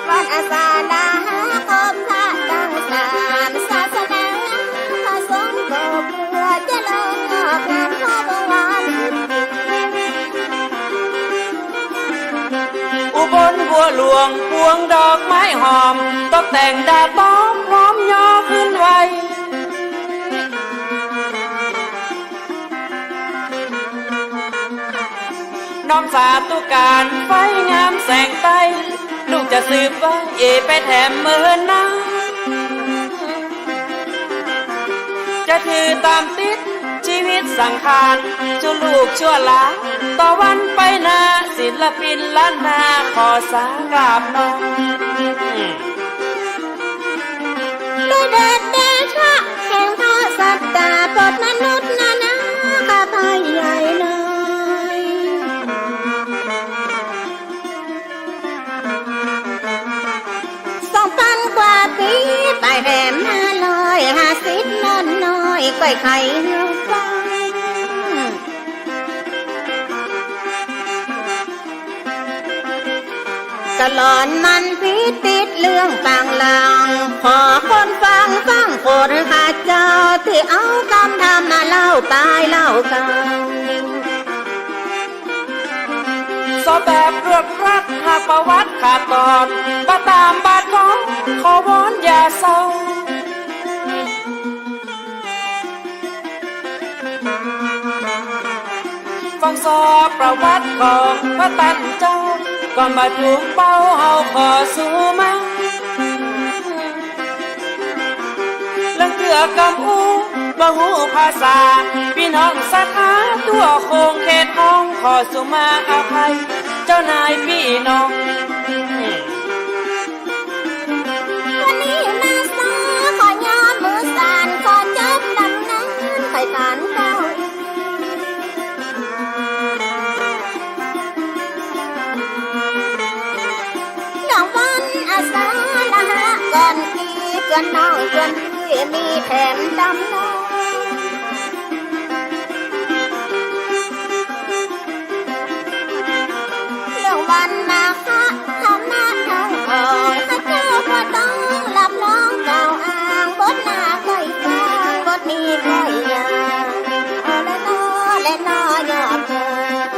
วันอาสาฬหะ ครบถ้วนตังสามศาสนา พระสงฆ์ก็เพื่อจะลงออกงานพระบวร อุบลบัวหลวง พวงดอกไม้หอม ตกแต่งดาดล้อม พร้อมย่อขึ้นไหว น้อมสาธุการ ไฟงามแสงใต้ ลูกจะสืบไว้ไปแถมเมินนา จะถือต๋ามติด ชีวิตสังขาร ชั่วลูกชั่วหลาน ต่อวันไปหน้า ศิลปินล้านนา ขอสากราบน้อม ด้วยเดชเดชะแห่งพระสัตตา โปรดมนุษย์นานา ข้าพระใหญ่น้อย สองปันกว่าปี๋ ไปแถมห้าร้อยห้าสิบ น้อยน้อย ก้อยไขเฮือฟัง กะหลอนมันผิดติดเรื่องปางลาง ขอคนฟังฟังโปรดข้าเจ้า ตี้เอากำธรรมมาเล่าปายเล่าเก่า สอบแบบรวบรัด หากประวัติขาดตอน บ่ต๋ามบาดของ ขอวอนอย่าเศร้า ฟังสอบประวัติของพระตันเจ้า ก่อนบ่ถูกเป้า เฮาขอสู่มา เรื่องเตื้อกำอู้ บ่ฮู้ภาษา ปี้น้องศรัทธา ทั่วโขงเขตห้อง ขอสุมาอภัย เจ้านายปี้น้อง วันนี้มาสา ขอยอมมือสาน ขอจบต๋ำนาน ไปตานเก่า น้องวันอาสาละหะก่อนตี้ เปื้อนน้องเปื้อนปี้มีแถมต๋ำนาน เรื่องวันมาฆะธรรมะทั้งปวง ข้าเจ้าบ่ต้องรับรองกล่าวอ้าง บทหน้าก้อยฟัง บทนี้ก้อยอยาก เอาละน้อ และน้อยอดเถิด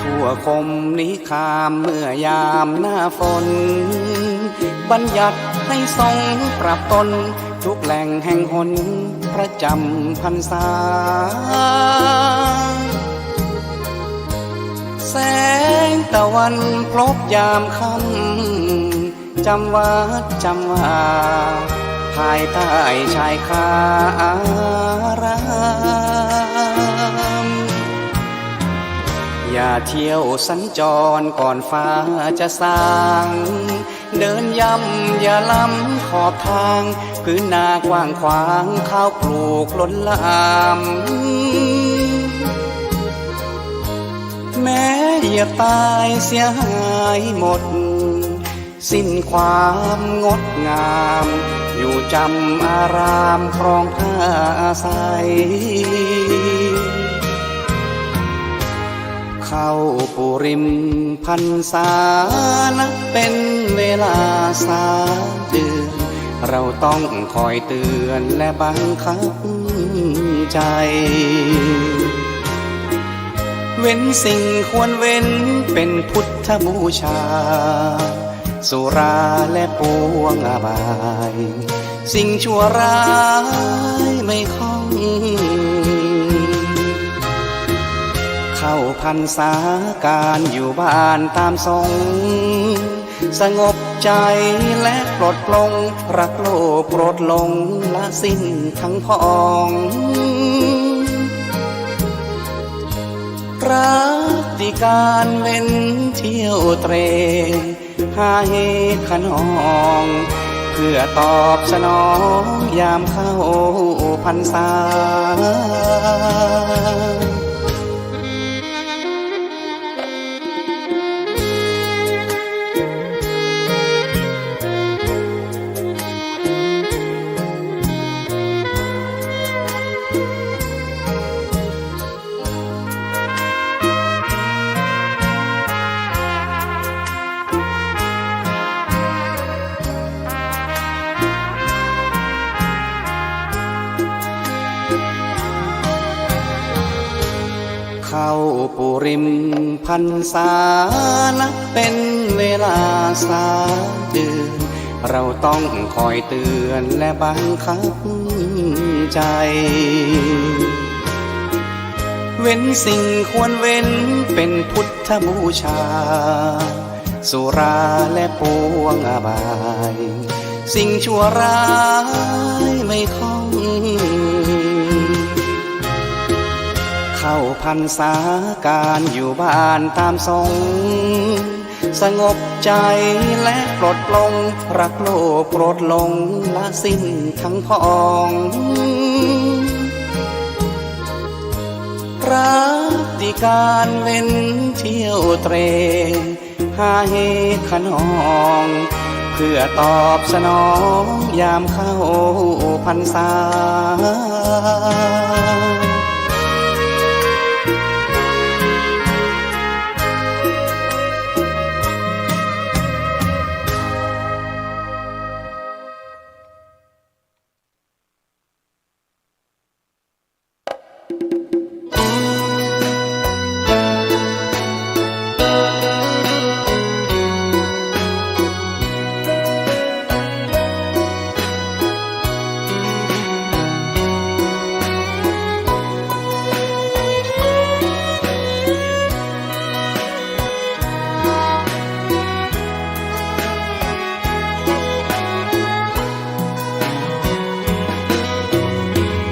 ทั่วคมนิคามเมื่อยามหน้าฝน บัญญัติให้ทรงปรับตน ทุกแหล่งแห่งหนประจำพรรษา แสงตะวันพลบยามค่ำ จำวัดจำวา ภายใต้ชายคาอาราม อย่าเที่ยวสัญจรก่อนฟ้าจะสาง เดินย่ำอย่าล้ำขอบทาง พื้นนากว้างขวางข้าวปลูกล้นหลาม แม้เหยียบตายเสียหายหมด สิ้นความงดงาม อยู่จำอารามครองผ้าอาศัย เข้าปุริมพรรษานับเป็นเวลาสามเดือน เราต้องคอยเตือนและบังคับใจ เว้นสิ่งควรเว้นเป็นพุทธบูชา สุราและปวงอบาย สิ่งชั่วร้ายไม่ข้อง เข้าพรรษาการอยู่บ้านตามสงฆ์ สงบใจและปลดปลง รักโลภโกรธหลงละสิ้นทั้งผอง รัตติการเว้นเที่ยวเตร่ หาเฮคะนอง เพื่อตอบสนองยามเข้าพรรษา เข้าปุริมพรรษานับเป็นเวลาสามเดือน เราต้องคอยเตือนและบังคับใจ เว้นสิ่งควรเว้นเป็นพุทธบูชา สุราและปวงอบาย สิ่งชั่วร้ายไม่ข้อง เข้าพรรษาการอยู่บ้านตามสงฆ์ สงบใจและปลดปลง รักโลภโกรธหลงละสิ้นทั้งผอง รัตติการเว้นเที่ยวเตร่ หาเฮคะนอง เพื่อตอบสนองยามเข้าพรรษา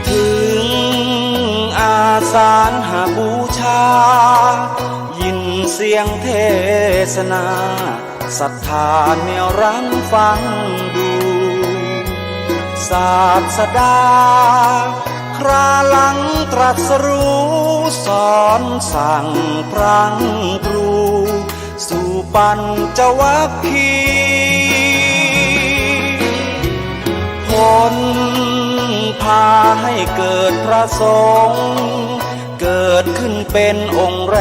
ถึงอาสาฬหบูชา ยินเสียงเทศนา ศรัทธาเนียวรั้งฟังดู ศาสดา คราหลังตรัสรู้ สอนสั่งพรังครู สู่ปัญจวัคคีย์ ผลพาให้เกิดพระสงฆ์ เกิดขึ้นเป็นองค์แร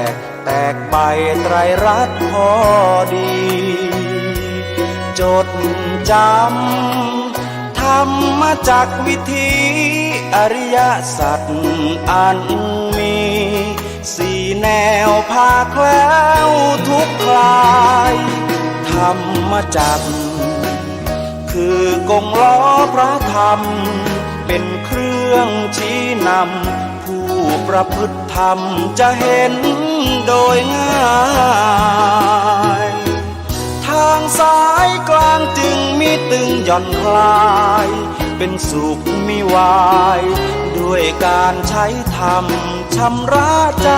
ก แตกใบไตรรัตน์พอดี จดจำธรรมจักรวิถี อริยสัจอันมี สี่แนวพาแคล้วทุกข์คลาย ธรรมจักร คือกงล้อพระธรรม เป็นเครื่องชี้นำ ผู้ประพฤติธรรมจะเห็นโดยง่าย ทางสายกลางจึงมิตึงหย่อนคลาย เป็นสุขมิวาย ด้วยการใช้ธรรมชำระใจ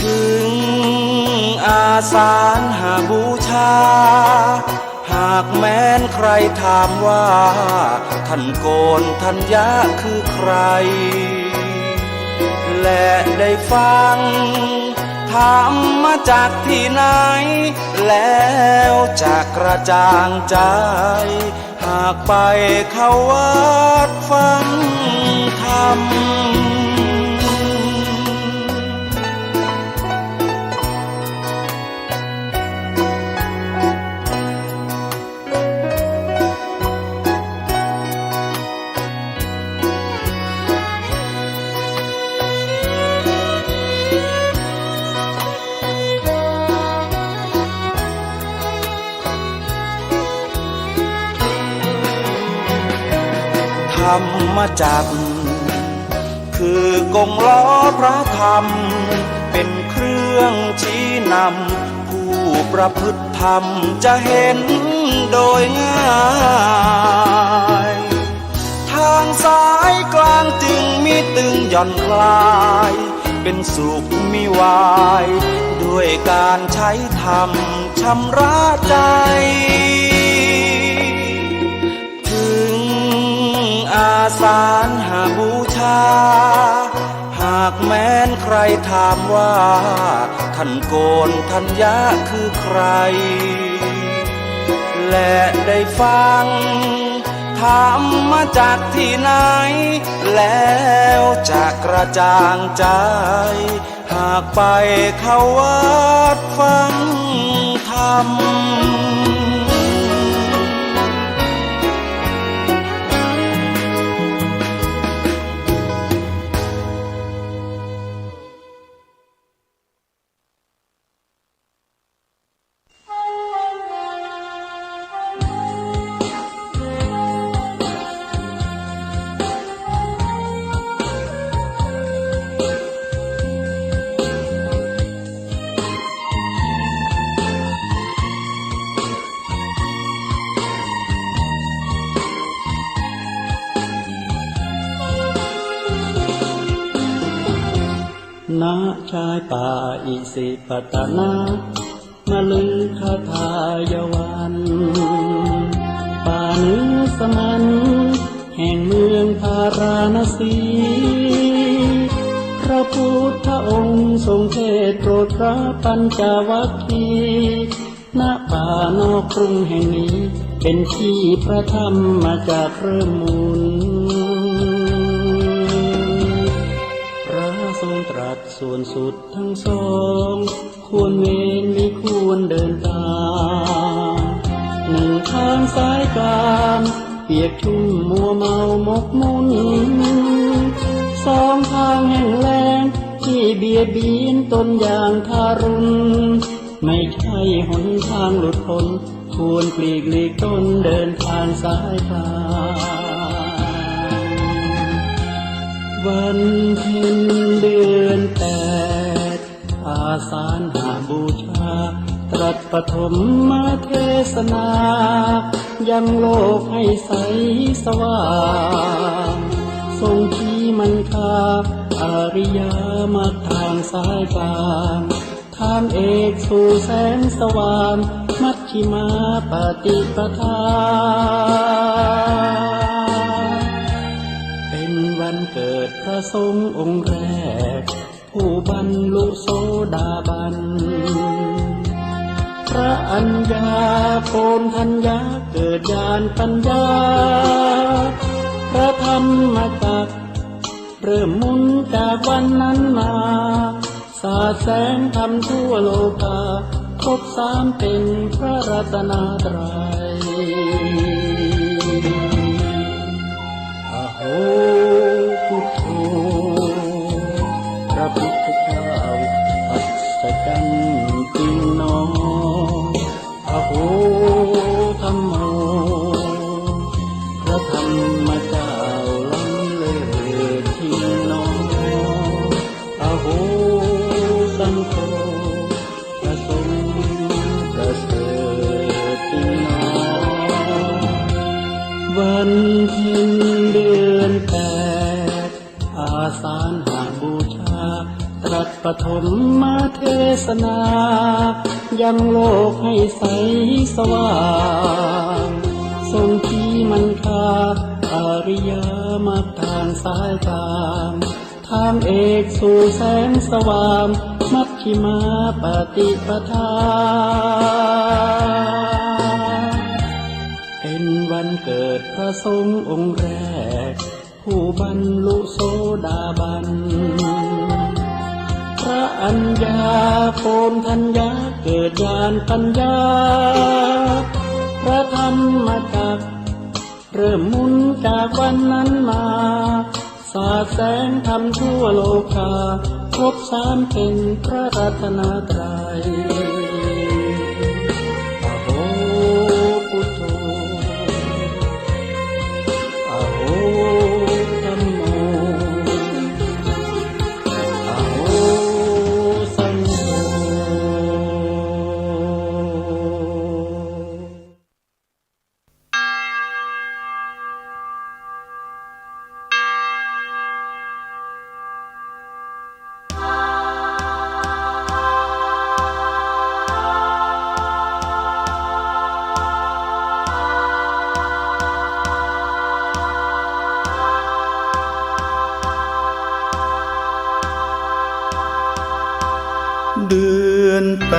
ถึงอาสาฬหบูชา หากแม้นใครถามว่า ท่านโกณฑัญญะคือใคร และได้ฟังธรรมจักรที่ไหน แล้วจะกระจ่างใจ หากไปเข้าวัดฟังธรรม ธรรมจักร คือกงล้อพระธรรม เป๋นเครื่องชี้นำ ผู้ประพฤติธรรมจะเห็นโดยง่าย ทางสายกลางจึงมิตึงหย่อนคลาย เป๋นสุขมิวาย ด้วยก๋านใจ๊ธรรมชำระใจ๋ ถึงอาสาฬหบูชา หากแม้นใครถามว่า ท่านโกณฑัญญะคือใคร และได้ฟังธรรมจักรตี้ไหน แล้วจะกระจ่างใจ๋ หากไปเข้าวัดฟังธรรม ณ ชายป่าอิสิปตนะ มฤคทายวัน ป่าเนื้อสมัน แห่งเมืองพาราณสี พระพุทธองค์ทรงเทศน์โปรดพระปัญจวัคคีย์ ณ ป่านอกกรุงแห่งนี้ เป๋นตี้พระธรรมจักรเริ่มหมุน พระทรงตรัสส่วนสุด ทั้งสอง ควรเวรมิควรเดินตาง หนึ่งทางสายกลาง เปียกชุ่มมัวเมาหมกมุ่น สองทางแห้งแล้ง ตี้เบียดเบียนตนอย่างทารุณ ไม่ใช่หนทางหลุดพ้น ควรปลีกหลีกตนเดินทางสายกลาง วันเพ็ญเดือนแปด อาสาฬหบูชา ตรัสปฐมเทศนา ยังโลกให้ใสสว่าง ทรงชี้มัคคา อริยมรรคทางสายกลาง ทางเอกสู่แสงสว่าง มัชฌิมาปฏิปทา เป๋นวันเกิดพระสงฆ์องค์แรก ผู้บรรลุโสดาบัน พระอัญญาโกณฑัญญะเกิดญาณปัญญา พระธรรมจักรเริ่มหมุนจากวันนั้นมา สาดแสงธรรมทั่วโลกา ครบสามเป๋นพระรัตนตรัย อะโห พุทโธ พระพุทธเจ้าอัศจรรย์จริงหนอ อะโห ธัมโม พระธรรมเจ้าล้ำเลิศจริงหนอ อะโห สังโฆ พระสงฆ์ประเสริฐจริงหนอ วันเพ็ญเดือนแปด อาสาฬหบูชา ตรัสปฐมเทศนา ยังโลกให้ใสสว่าง ทรงชี้มัคคา อริยมรรคทางสายกลาง ทางเอกสู่แสงสว่าง มัชฌิมาปฏิปทา เป๋นวันเกิดพระสงฆ์องค์แรก ผู้บรรลุโสดาบัน พระอัญญาโกณฑัญญะเกิดญาณปัญญา พระธรรมจักร เริ่มหมุนจากวันนั้นมา สาดแสงธรรมทั่วโลกา ครบสามเป๋นพระรัตนตรัย อะโห พุทโธ อะ โอธัมโม อะโหสันโท เดือนแป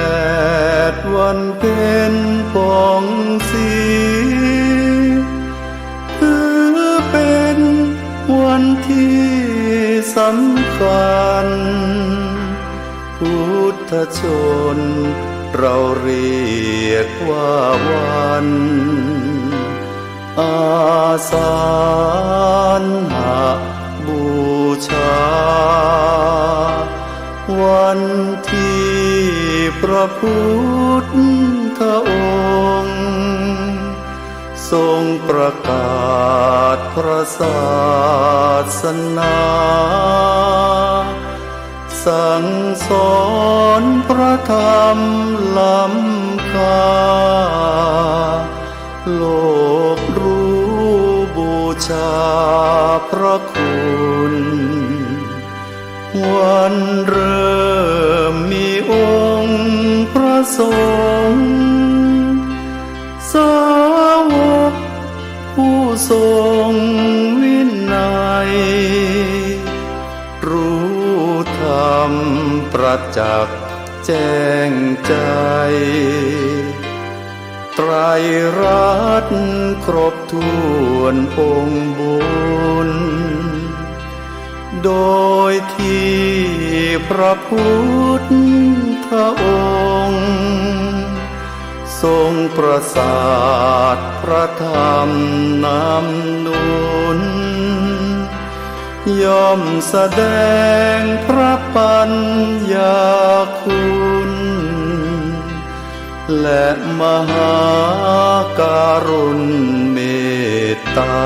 ดวันเพ็ญผ่องศรี ถือเป็นวันที่สำคัญ พุทธชนเราเรียกว่าวันอาสาฬหบูชา วันที่พระพุทธองค์ ทรงประกาศพระศาสนา สั่งสอนพระธรรมล้ำค่า โลกรู้บูชาพระคุณ วันเริ่มมีองค์พระสงฆ์ สาวกผู้ทรงวินัย รู้ธรรมประจักษ์แจ้งใจ ไตรรัตน์ครบถ้วนองค์บุญ โดยที่พระพุทธองค์ ทรงประสาทพระธรรมนำหนุน ย่อมแสดงพระปัญญาคุณ และมหาการุณเมตตา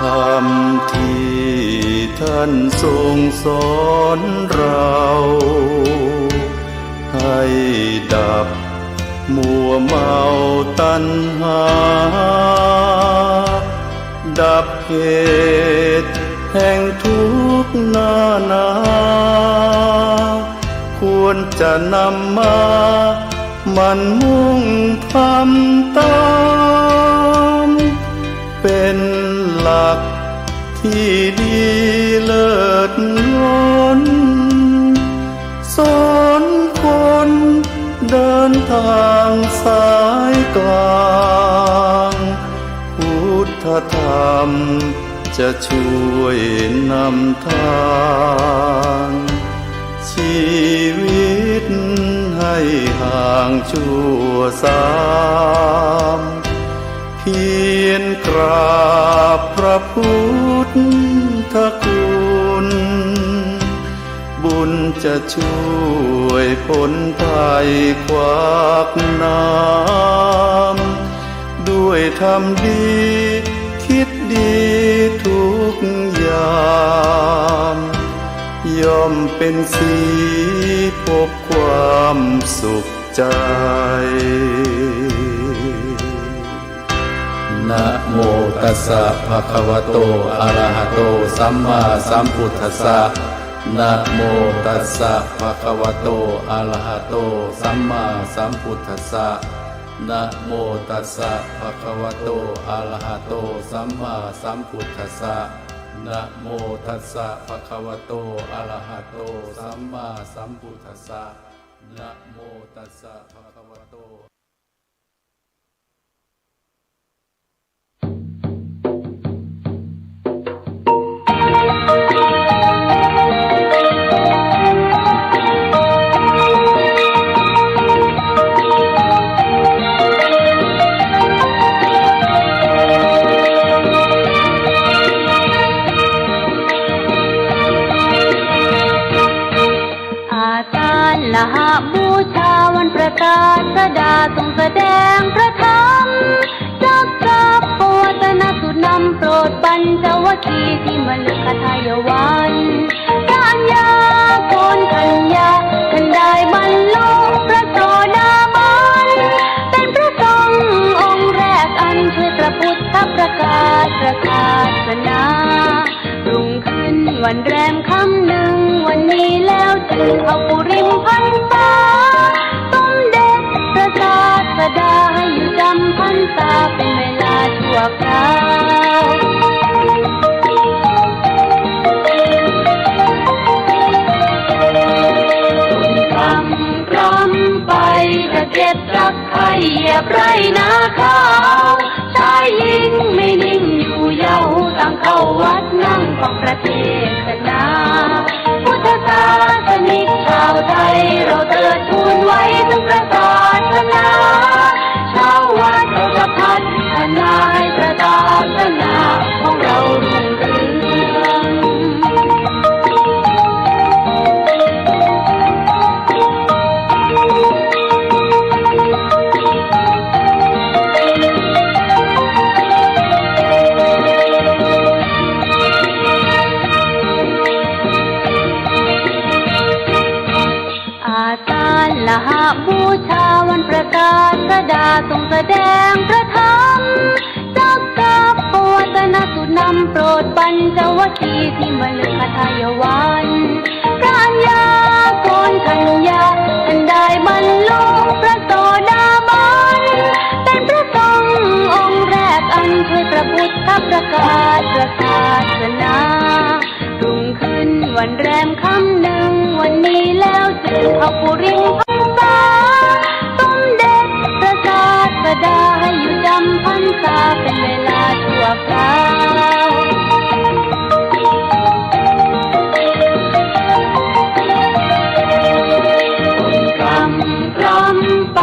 ธรรมที่ท่านทรงสอนเรา ให้ดับมัวเมาตัณหา ดับเหตุแห่งทุกข์นานา ควรจะนำมาหมั่นมุ่งทำตาม เป็นหลัก ที่ดีเลิศล้น สอนคนเดินทางสายกลาง พุทธธรรมจะช่วยนำทาง ชีวิตให้ห่างชั่วสาม เพียรกราบพระพุทธคุณ บุญจะช่วยพ้นภัยขวากหนาม ด้วยธรรมดีคิดดีทุกยาม ย่อมเป็นสีพบความสุข ใจ นะโมตัสสะ ภะคะวะโต อะระหะโต สัมมาสัมพุทธัสสะ นะโมตัสสะ ภะคะวะโต อะระหะโต สัมมาสัมพุทธัสสะ นะโมตัสสะ ภะคะวะโต อะระหะโต สัมมาสัมพุทธัสสะ นะโมตัสสะ ภะคะวะโต อะระหะโต สัมมาสัมพุทธัสสะ นะโมตัสสะ ภะคะวะโต ศาสดาทรงแสดงพระธรรม จักกัปปวัตนสูตรนำโปรดปัญจวัคคีย์ ที่มฤคทายวัน พระอัญญาโกณฑัญญะ ท่านได้บรรลุพระโสดาบัน เป็นพระสงฆ์องค์แรกอันช่วยพระพุทธประกาศพระศาสนา รุ่งขึ้นวันแรมค่ำหนึ่งวันนี้แล้ว จึงเข้าปู่ริมพรรษา สมเด็จพระศาสดาให้อยู่จำพรรษาเป็นเวลาชั่วคราว คร่ำครวญไปตะเข็บตะไคร่เหยียบไร่นาข้าว ชายหญิงไม่นิ่งอยู่เยาว์ ต่างเข้าวัดนั่งฟังพระเทศนา พุทธศาสนิกชาวไทย เราเถิดทูลไว้ถึงพระศาสนา ชาววัดเราจะพัฒนาให้พระศาสนาของเรารุ่งเรือง อาสาฬหบูชาวันพระศาสดาทรงแสดงพระธรรม จักกัปปวัตนสูตรนำโปรดปัญจวัคคีย์ ที่มฤคทายวัน พระอัญญาโกณฑัญญะ ท่านได้บรรลุพระโสดาบัน เป็นพระสงฆ์องค์แรกอันช่วยพระพุทธประกาศพระศาสนา รุ่งขึ้นวันแรมค่ำหนึ่งวันนี้แล้ว จึงเข้าปู่ริมพรรษา สมเด็จพระศาสดาให้อยู่จำพรรษาเป็นเวลาชั่วคราว คร่ำครวญไป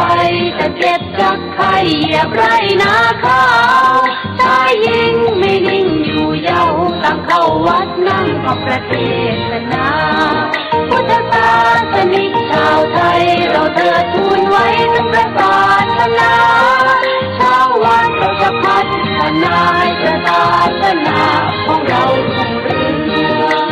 ตะเข็บตะไคร่เหยียบไร่นาข้าว ชายหญิงไม่นิ่งอยู่เยาว์ ต่างเข้าวัดนั่งฟังพระเทศนา พุทธศาสนิกชาวไทย เราเถิดทูลไว้ถึงพระศาสนา ชาววัดเราจะพัฒนาให้พระศาสนาของเรารุ่งเรือง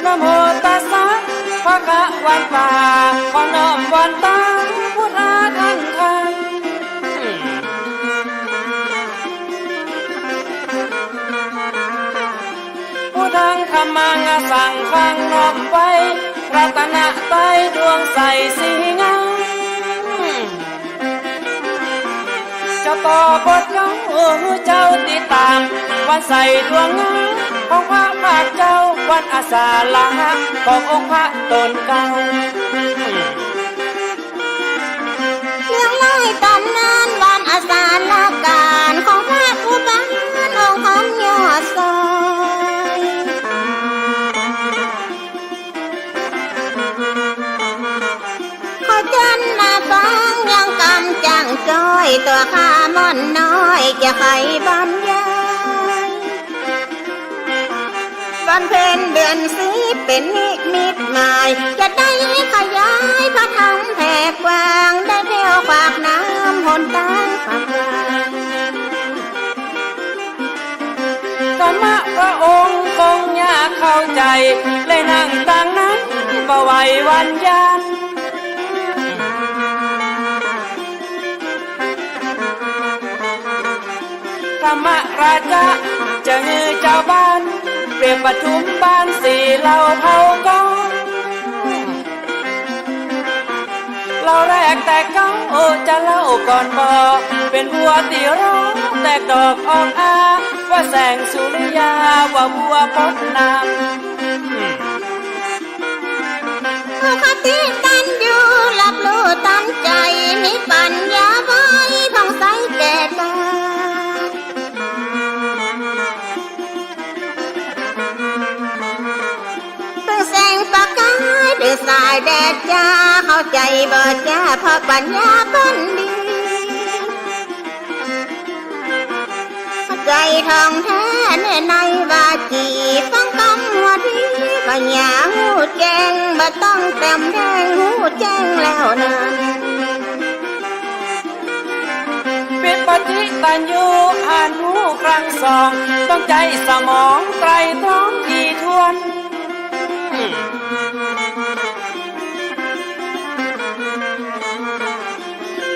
Namo tassa bhagavata ขอน้อมวอนตางพุทธา ธัง คัง พุทธัง ธัมมัง สังฆัง น้อมไว้ รัตนตรัยดวงใสสีงาม เจ้าต่อโปรดเกล้าเจ้าติดตาม วันใสดวงงามของพระภาคเจ้า วันอาสาฬหะขององค์พระต๋นเกล้า เรื่องเล่าตำนานวันอาสาฬหะของพระผู้เป็นองค์ธรรมยอดสอย ขอเจิญมาฟังยังกำจ่างจ้อย ตั๋วข้าม่อนน้อยจะใค่บรรยาย วันเพ็ญเดือนสิบเป็นนิมิตหมาย จะได้ขยายพระธรรมแผ่กว้าง ได้เที่ยวขวากน้ำหนตางปากกว้าง ธรรมะพระองค์คงอยากเข้าใจ๋ เลยนั่งตางนั้นบ่ไหววันยัน ธรรมราชะจะหื้อเจ้าบ้าน เปรียบปทุมบ้านสีเหล่าเผ่าก้อง เล่าแรกแตกเก้าจะเล่าก่อนบ่ เป็นบัวตี้ร้องแตกดอกออกอา ว่าแสงสุริยา ว่าบัวปดน้ำ คติตันยูรับรู้ตันใจ๋ มี ปั๋ญญาไว้ผ่องใสแก่ต๋า เปล่งแสงประก๋ายเป๋นสายแดดจ้า เข้าใจ๋บ่จ๊ะ เพราะปั๋ญญาปั๋นดี เข้าใจ๋ท่องแต๊แน่ในวาจี ฟังกำว่าดี ปั๋ญญาฮู้แจ้ง บ่ต้องแต้มแดง ฮู้แจ้งแล้วนั้น ปิดปฏิตัญญู อ่านฮู้ครั้งสอง ต้องใจ๊สมองไตร่ตรองถี่ถ้วน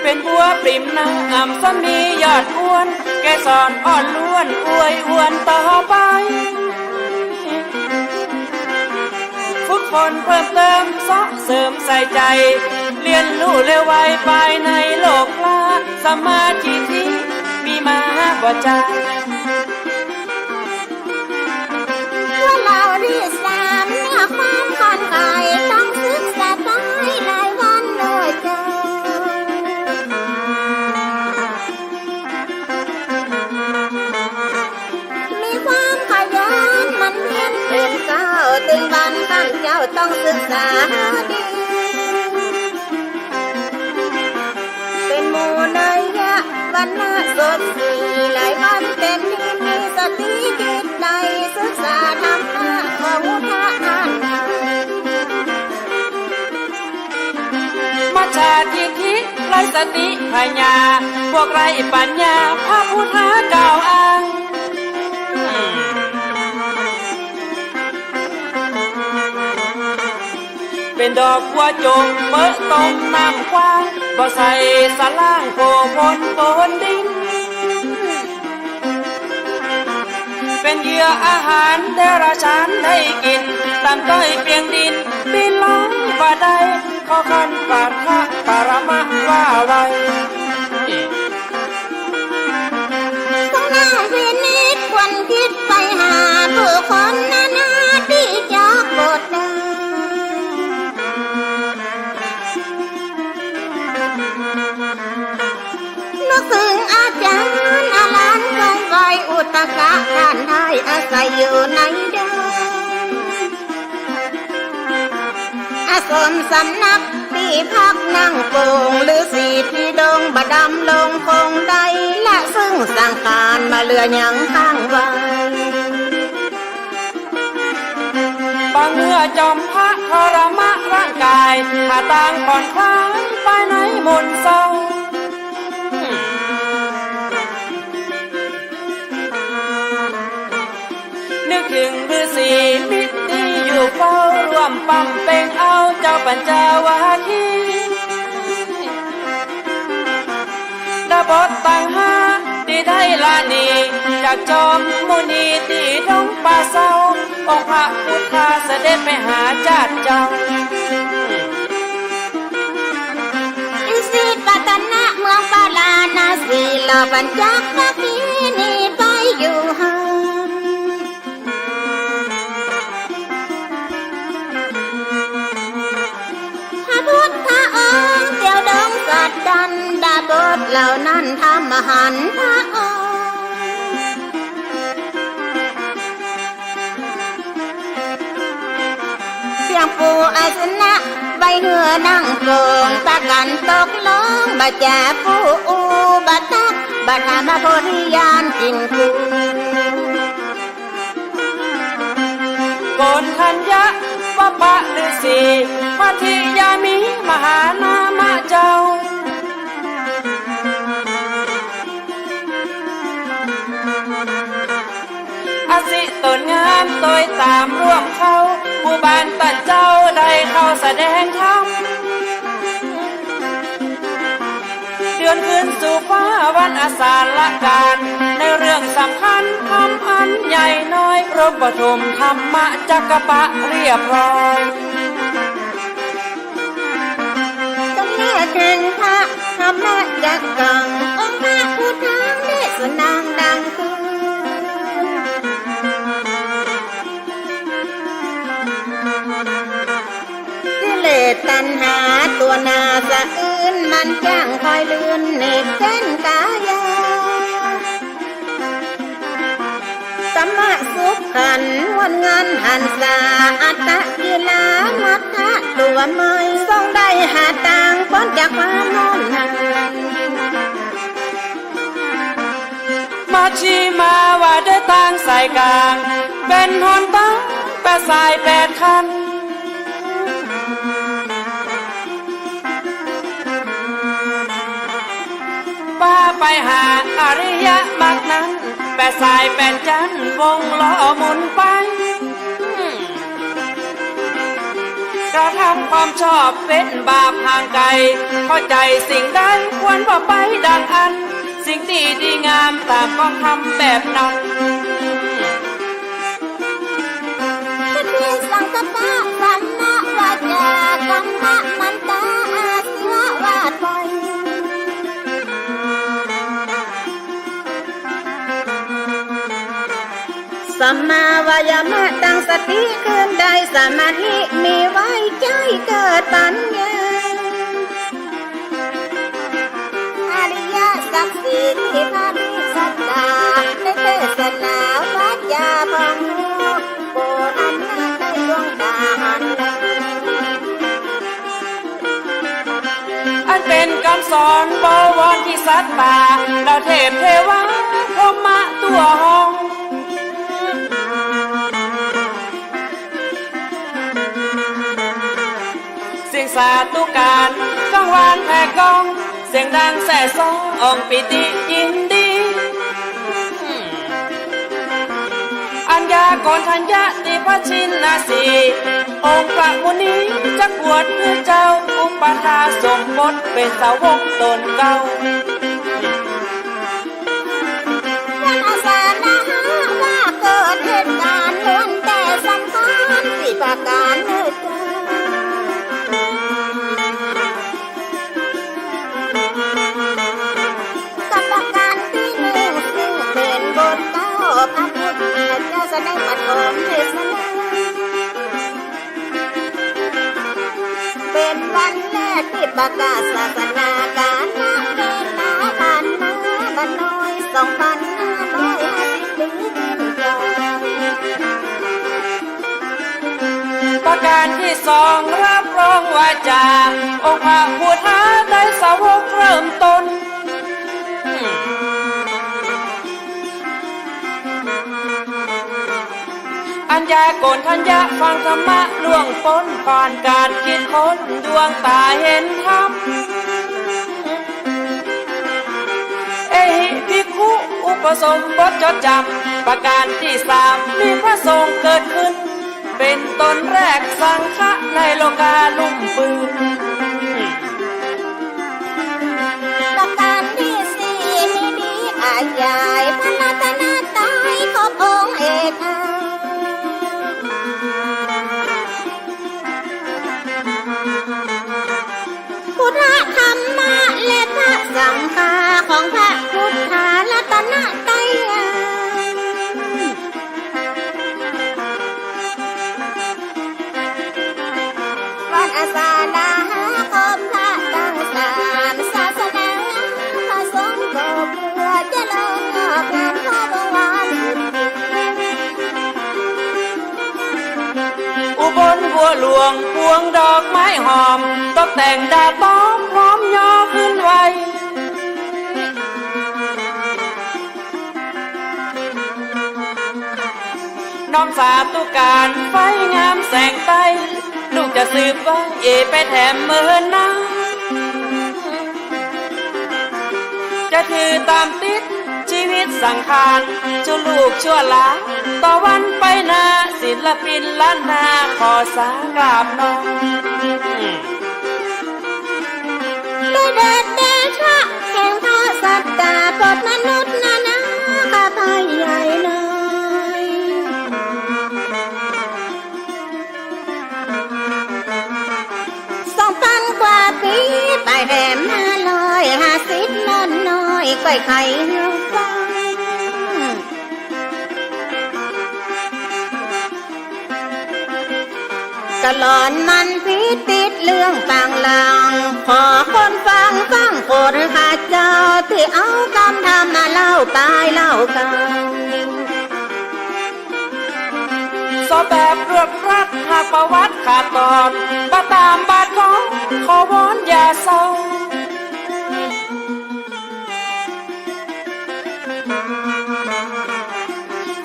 เป๋นบัวปริ่มน้ำ สำลียอดอ้วน เกสรอ่อนล้วน อวยอวนต่อไป ฝึกฝนเพิ่มเติม เซาะเสริมใส่ใจ๋ เรียนฮู้เร็วไว ภายในโลกพระ สัมมาทิฏฐิ มีมาบ่จาง ว่าเล่าตี้สาม เนื้อความคอนไข ต้องศึกษาไปหลายวันเน่อเจ้า มีความขยันหมั่นเพียรเก็บเกี่ยว ตึงวันค่ำเจ๊าต้องศึกษาดี เป๋นหมู่เนยยะวรรณะสดสี หลายวันเต็มที มีสติจิตใจ๋ ศึกษาธรรมะของพระอั้น มัจฉาทิฏฐิ ไร้สติปั๋ญญา พวกไร้ปั๋ญญา พระพุทธกล่าวอ้าง เป๋นดอกบัวจง เปิดตมน้ำกว้าง บ่ใส่สะล้าง โผล่พลบนดิน เป๋นเหยื่ออาหารเดรัจฉานได้กิ๋น ต่ำต้อยเปียงดิน บินลอยบ่ได้ ขอคันปาฐะปรมะว่าไว้ ต้องนั่งพินิจควรคิดไปหา บุคคลนานาตี้จักบทได้ นึกเถิงอาจ๋ารย์อรหันต์เกยไหว้อุตกะ ต้านได้อาศัยอยู่ในเดิม อาสมสำนักตี้พักนั่งโป๋ง ฤๅษีตี้ดงบ่ดำรงคงได้ ละซึ่งสังขารบ่เหลือหยังค้างไว้ ปางเมื่อจอมพระทรมะร่างก๋าย หาตางผ่อนคลายไปในหม่นเศร้า นึกเถิงฤๅษีมิตรตี้อยู่เฝ้า ร่วมบำเพ็งเอาเจ้าปัญจวัคคีย์ ดาบทตังห้าตี้ได้ละหนี จากจอมมุนีตี้ดงป่าเศร้า องค์พระพุทธาเสด็จไปหาจาติเจ้า อิสิปตนะเมืองปาราณสี เหล่าปัญจวัคคีย์หนีไปอยู่หั้น พระพุทธองค์เตียวดงสัตตัน ดาบทเหล่านั้นทำอหันต์พระองค์ เตียงปูอาสนะ ใบเฮือนั่งโป๋ง ปากั๋นตกลง บ่จ๋าอู้อู้บ่ตัก บ่ถามโพธิญาณกิ๋นกู โกณฑัญญะ วปปะฤๅษี พัทยามีมหานามะเจ้า อสิตนงามโตยต๋ามร่วมเข้า หมู่บ้านต้านเจ้าได้เข้าแสดงธรรม เดือนคืนสู่ฟ้าวันอสาละก๋าน ในเรื่องสำคัญธรรมอันใหญ่น้อย พร้อมปฐมธรรมจักกัปปะเรียบร้อย สำนักแห่งพระธรรมจักกัง องค์พระพุทธังเทศนาดังคือ กิเลสตัณหาตั๋วหน้าสะอื้น ม จ้างคอยลื่น เนกเส้นก๋ายา กรรมะสุขขันต์ งดงามหันษา อัตตะกีฬา มัทธะตั๋วไม้ ทรงได้หาตางป๊นจากความร้อนนั้น มัชฌิมาว่าด้วยตางสายก๋าง เป๋นหนตางแปดสายแปดขั้น ปาไปหาอริยมรรคนั้น แปดสายแปดจั๊นวงล้อหมุนไป กระทำความชอบเว้นบาปห่างไกล เข้าใจ๋สิ่งใดควรว่าไปดังอั้น สิ่งตี้ดีงามต๋ามกองธรรมแบบนั้น ทิฏฐิสังกัปปะ สัมมาวาจากรรมมันตา อาชีวะวาทไป สัมมาวายามะ ตั้งสติคืนได้ สมาธิมีไว้ ใจ๋เกิดปัญญา อริยสัจสี่ ที่พระมีศรัทธา ได้เทศนาวาจาของผู้ ผู้นั้นได้ดวงตาหัน อันเป๋นกำสอนบวรที่สัตว์ป่า เหล่าเทพเทวาพรหมะตั๋วห้อง เสียงสาธุก๋ารกังวานแผดก้อง เสียงดังแซ่ซ้องอองปีติยินดี อัญญาโกณฑัญญะ ตี้พระชินสีห์ องค์พระมุนีจักบวชหื้อเจ้า อุปัฏฐาสมบทเป๋นสาวกต๋นเก่า วันอาสาฬหะว่าเกิดเหตุก๋ารณ์ ล้วนแต่สำคัญสี่ประก๋ารเน่อเจ้า กับประก๋ารตี้นึ่ง ซึ่งเป๋นบทเก้า พระพุทธเจ้าแสดงปฐมเทศนา เป๋นวันแรกตี้ประกาศศาสนา ก๋าละเวลาผ่านมาบ่น้อย สองปันห้าร้อยห้าสิบปีขึ้นไป ประก๋ารตี้สอง รับรองวาจา องค์พระพุทธาได้สาวกเริ่มต้น อัญญาโกณฑัญญะฟังธรรมะล่วงป๊น ผ่านก๋านคิดค้นดวงต๋าหันธรรม เอหิภิกขุ อุปสมบทจดจ๋ำ ประก๋ารตี้สาม มีพระสงฆ์เกิดขึ้น เป๋นต๋นแรกสังฆะในโลก๋าลุ่มปืน ประก๋ารตี้สี่ มีดีขยายพระรัตนตรัยครบองค์เอก พุทธะธรรมะและพระสังฆา ของพระพุทธารัตนตรัย วันอาสาฬหะครบพระตังสามศาสนา พระสงฆ์ก็เพื่อเจริญงอกงามพระบวร อุบลบัวหลวงพวงดอกไม้หอม ตกแต่งดาบป๊อมพร้อมย่อขึ้นไหว้ น้อมสาธุก๋านไฟงามแสงใต้ ลูกจะสืบไว้ไปแถมเมินหน้า จะถือต๋ามติดชีวิตสังขาร ชั่วลูกชั่วหลาน ต่อวันไปหน้า ศิลปินล้านนาขอสากราบน้อม ด้วยเดชเตชะแห่งพระสัตตา โปรดมนุษย์นานา ข้าพเจ้าใหญ่น้อย สองปันกว่าปี๋ไปแถมห้าร้อยห้าสิบ น้อยน้อยก้อยไข่ฟัง กะหลอนมันผิดติด เรื่องปางลาง ขอคนฟังฟังโปรดข้าเจ้า ตี้เอากำธรรมมาเล่าปายเล่ากัน สอบแบบรวบรัดหากประวัติข้าตอบ บ่ต๋ามบ่าดคอ ขอวอนอย่าเศร้า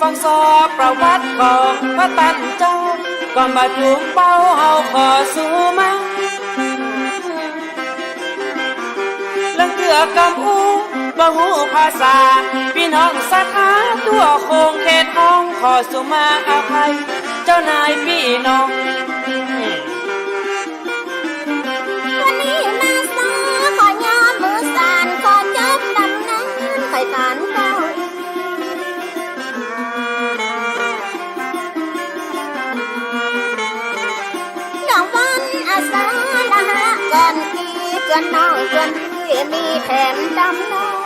ฟังสอบประวัติของพระตันเจ้า ก่อนบ่าจุ่มเป้าเฮาขอสู่มา เรื่องเตื้อกำอู้บ่ฮู้ภาษา ปี้น้องศรัทธาทั่วโขงเขตฮ้อง ขอสุมาอภัย เจ้านายปี้น้อง วันนี้มาสา ขอยอมมือสั่น ขอจบตำนาน ใค่ถามเจ้า น้องวันอาสาละหะ ก่อนตี้เปื้อนน้องเปื้อนปี้ มีแถมตำนาน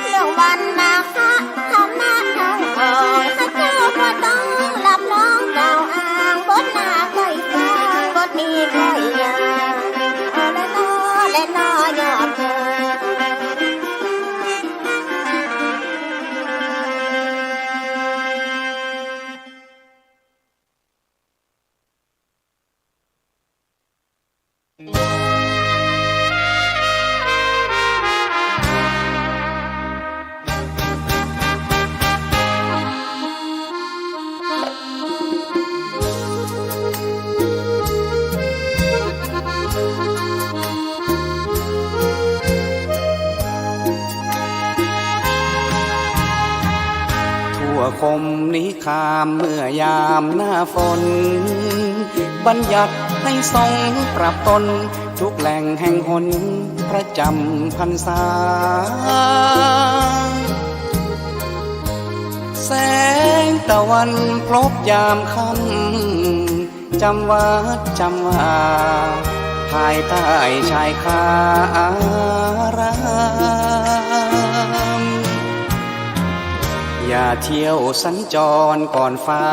เรื่องวันมาฆะ ธรรมะทั้งของ ข้าเจ้าบ่ต้องรับรองกล่าวอ้าง บทหน้าใค่ฟัง บทนี้ใค่ยาว เอาละน้อ และน้อญาติโยม ทั่วคมนิคามเมื่อยามหน้าฝน บัญญัติให้สงฆ์ปรับตน ทุกแหล่งแห่งหนประจำพรรษา แสงตะวันพลบยามค่ำ จำวัดจำวา ภายใต้ชายคาอาราม อย่าเที่ยวสัญจรก่อนฟ้า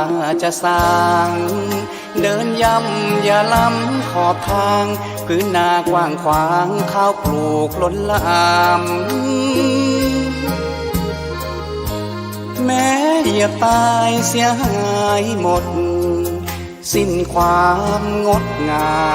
จะสาง เดินย่ำอย่าล้ำขอบทาง พื้นนากว้างขวาง ข้าวปลูกล้นหลาม แม้เหยียบตายเสียหายหมด สิ้นความงดงา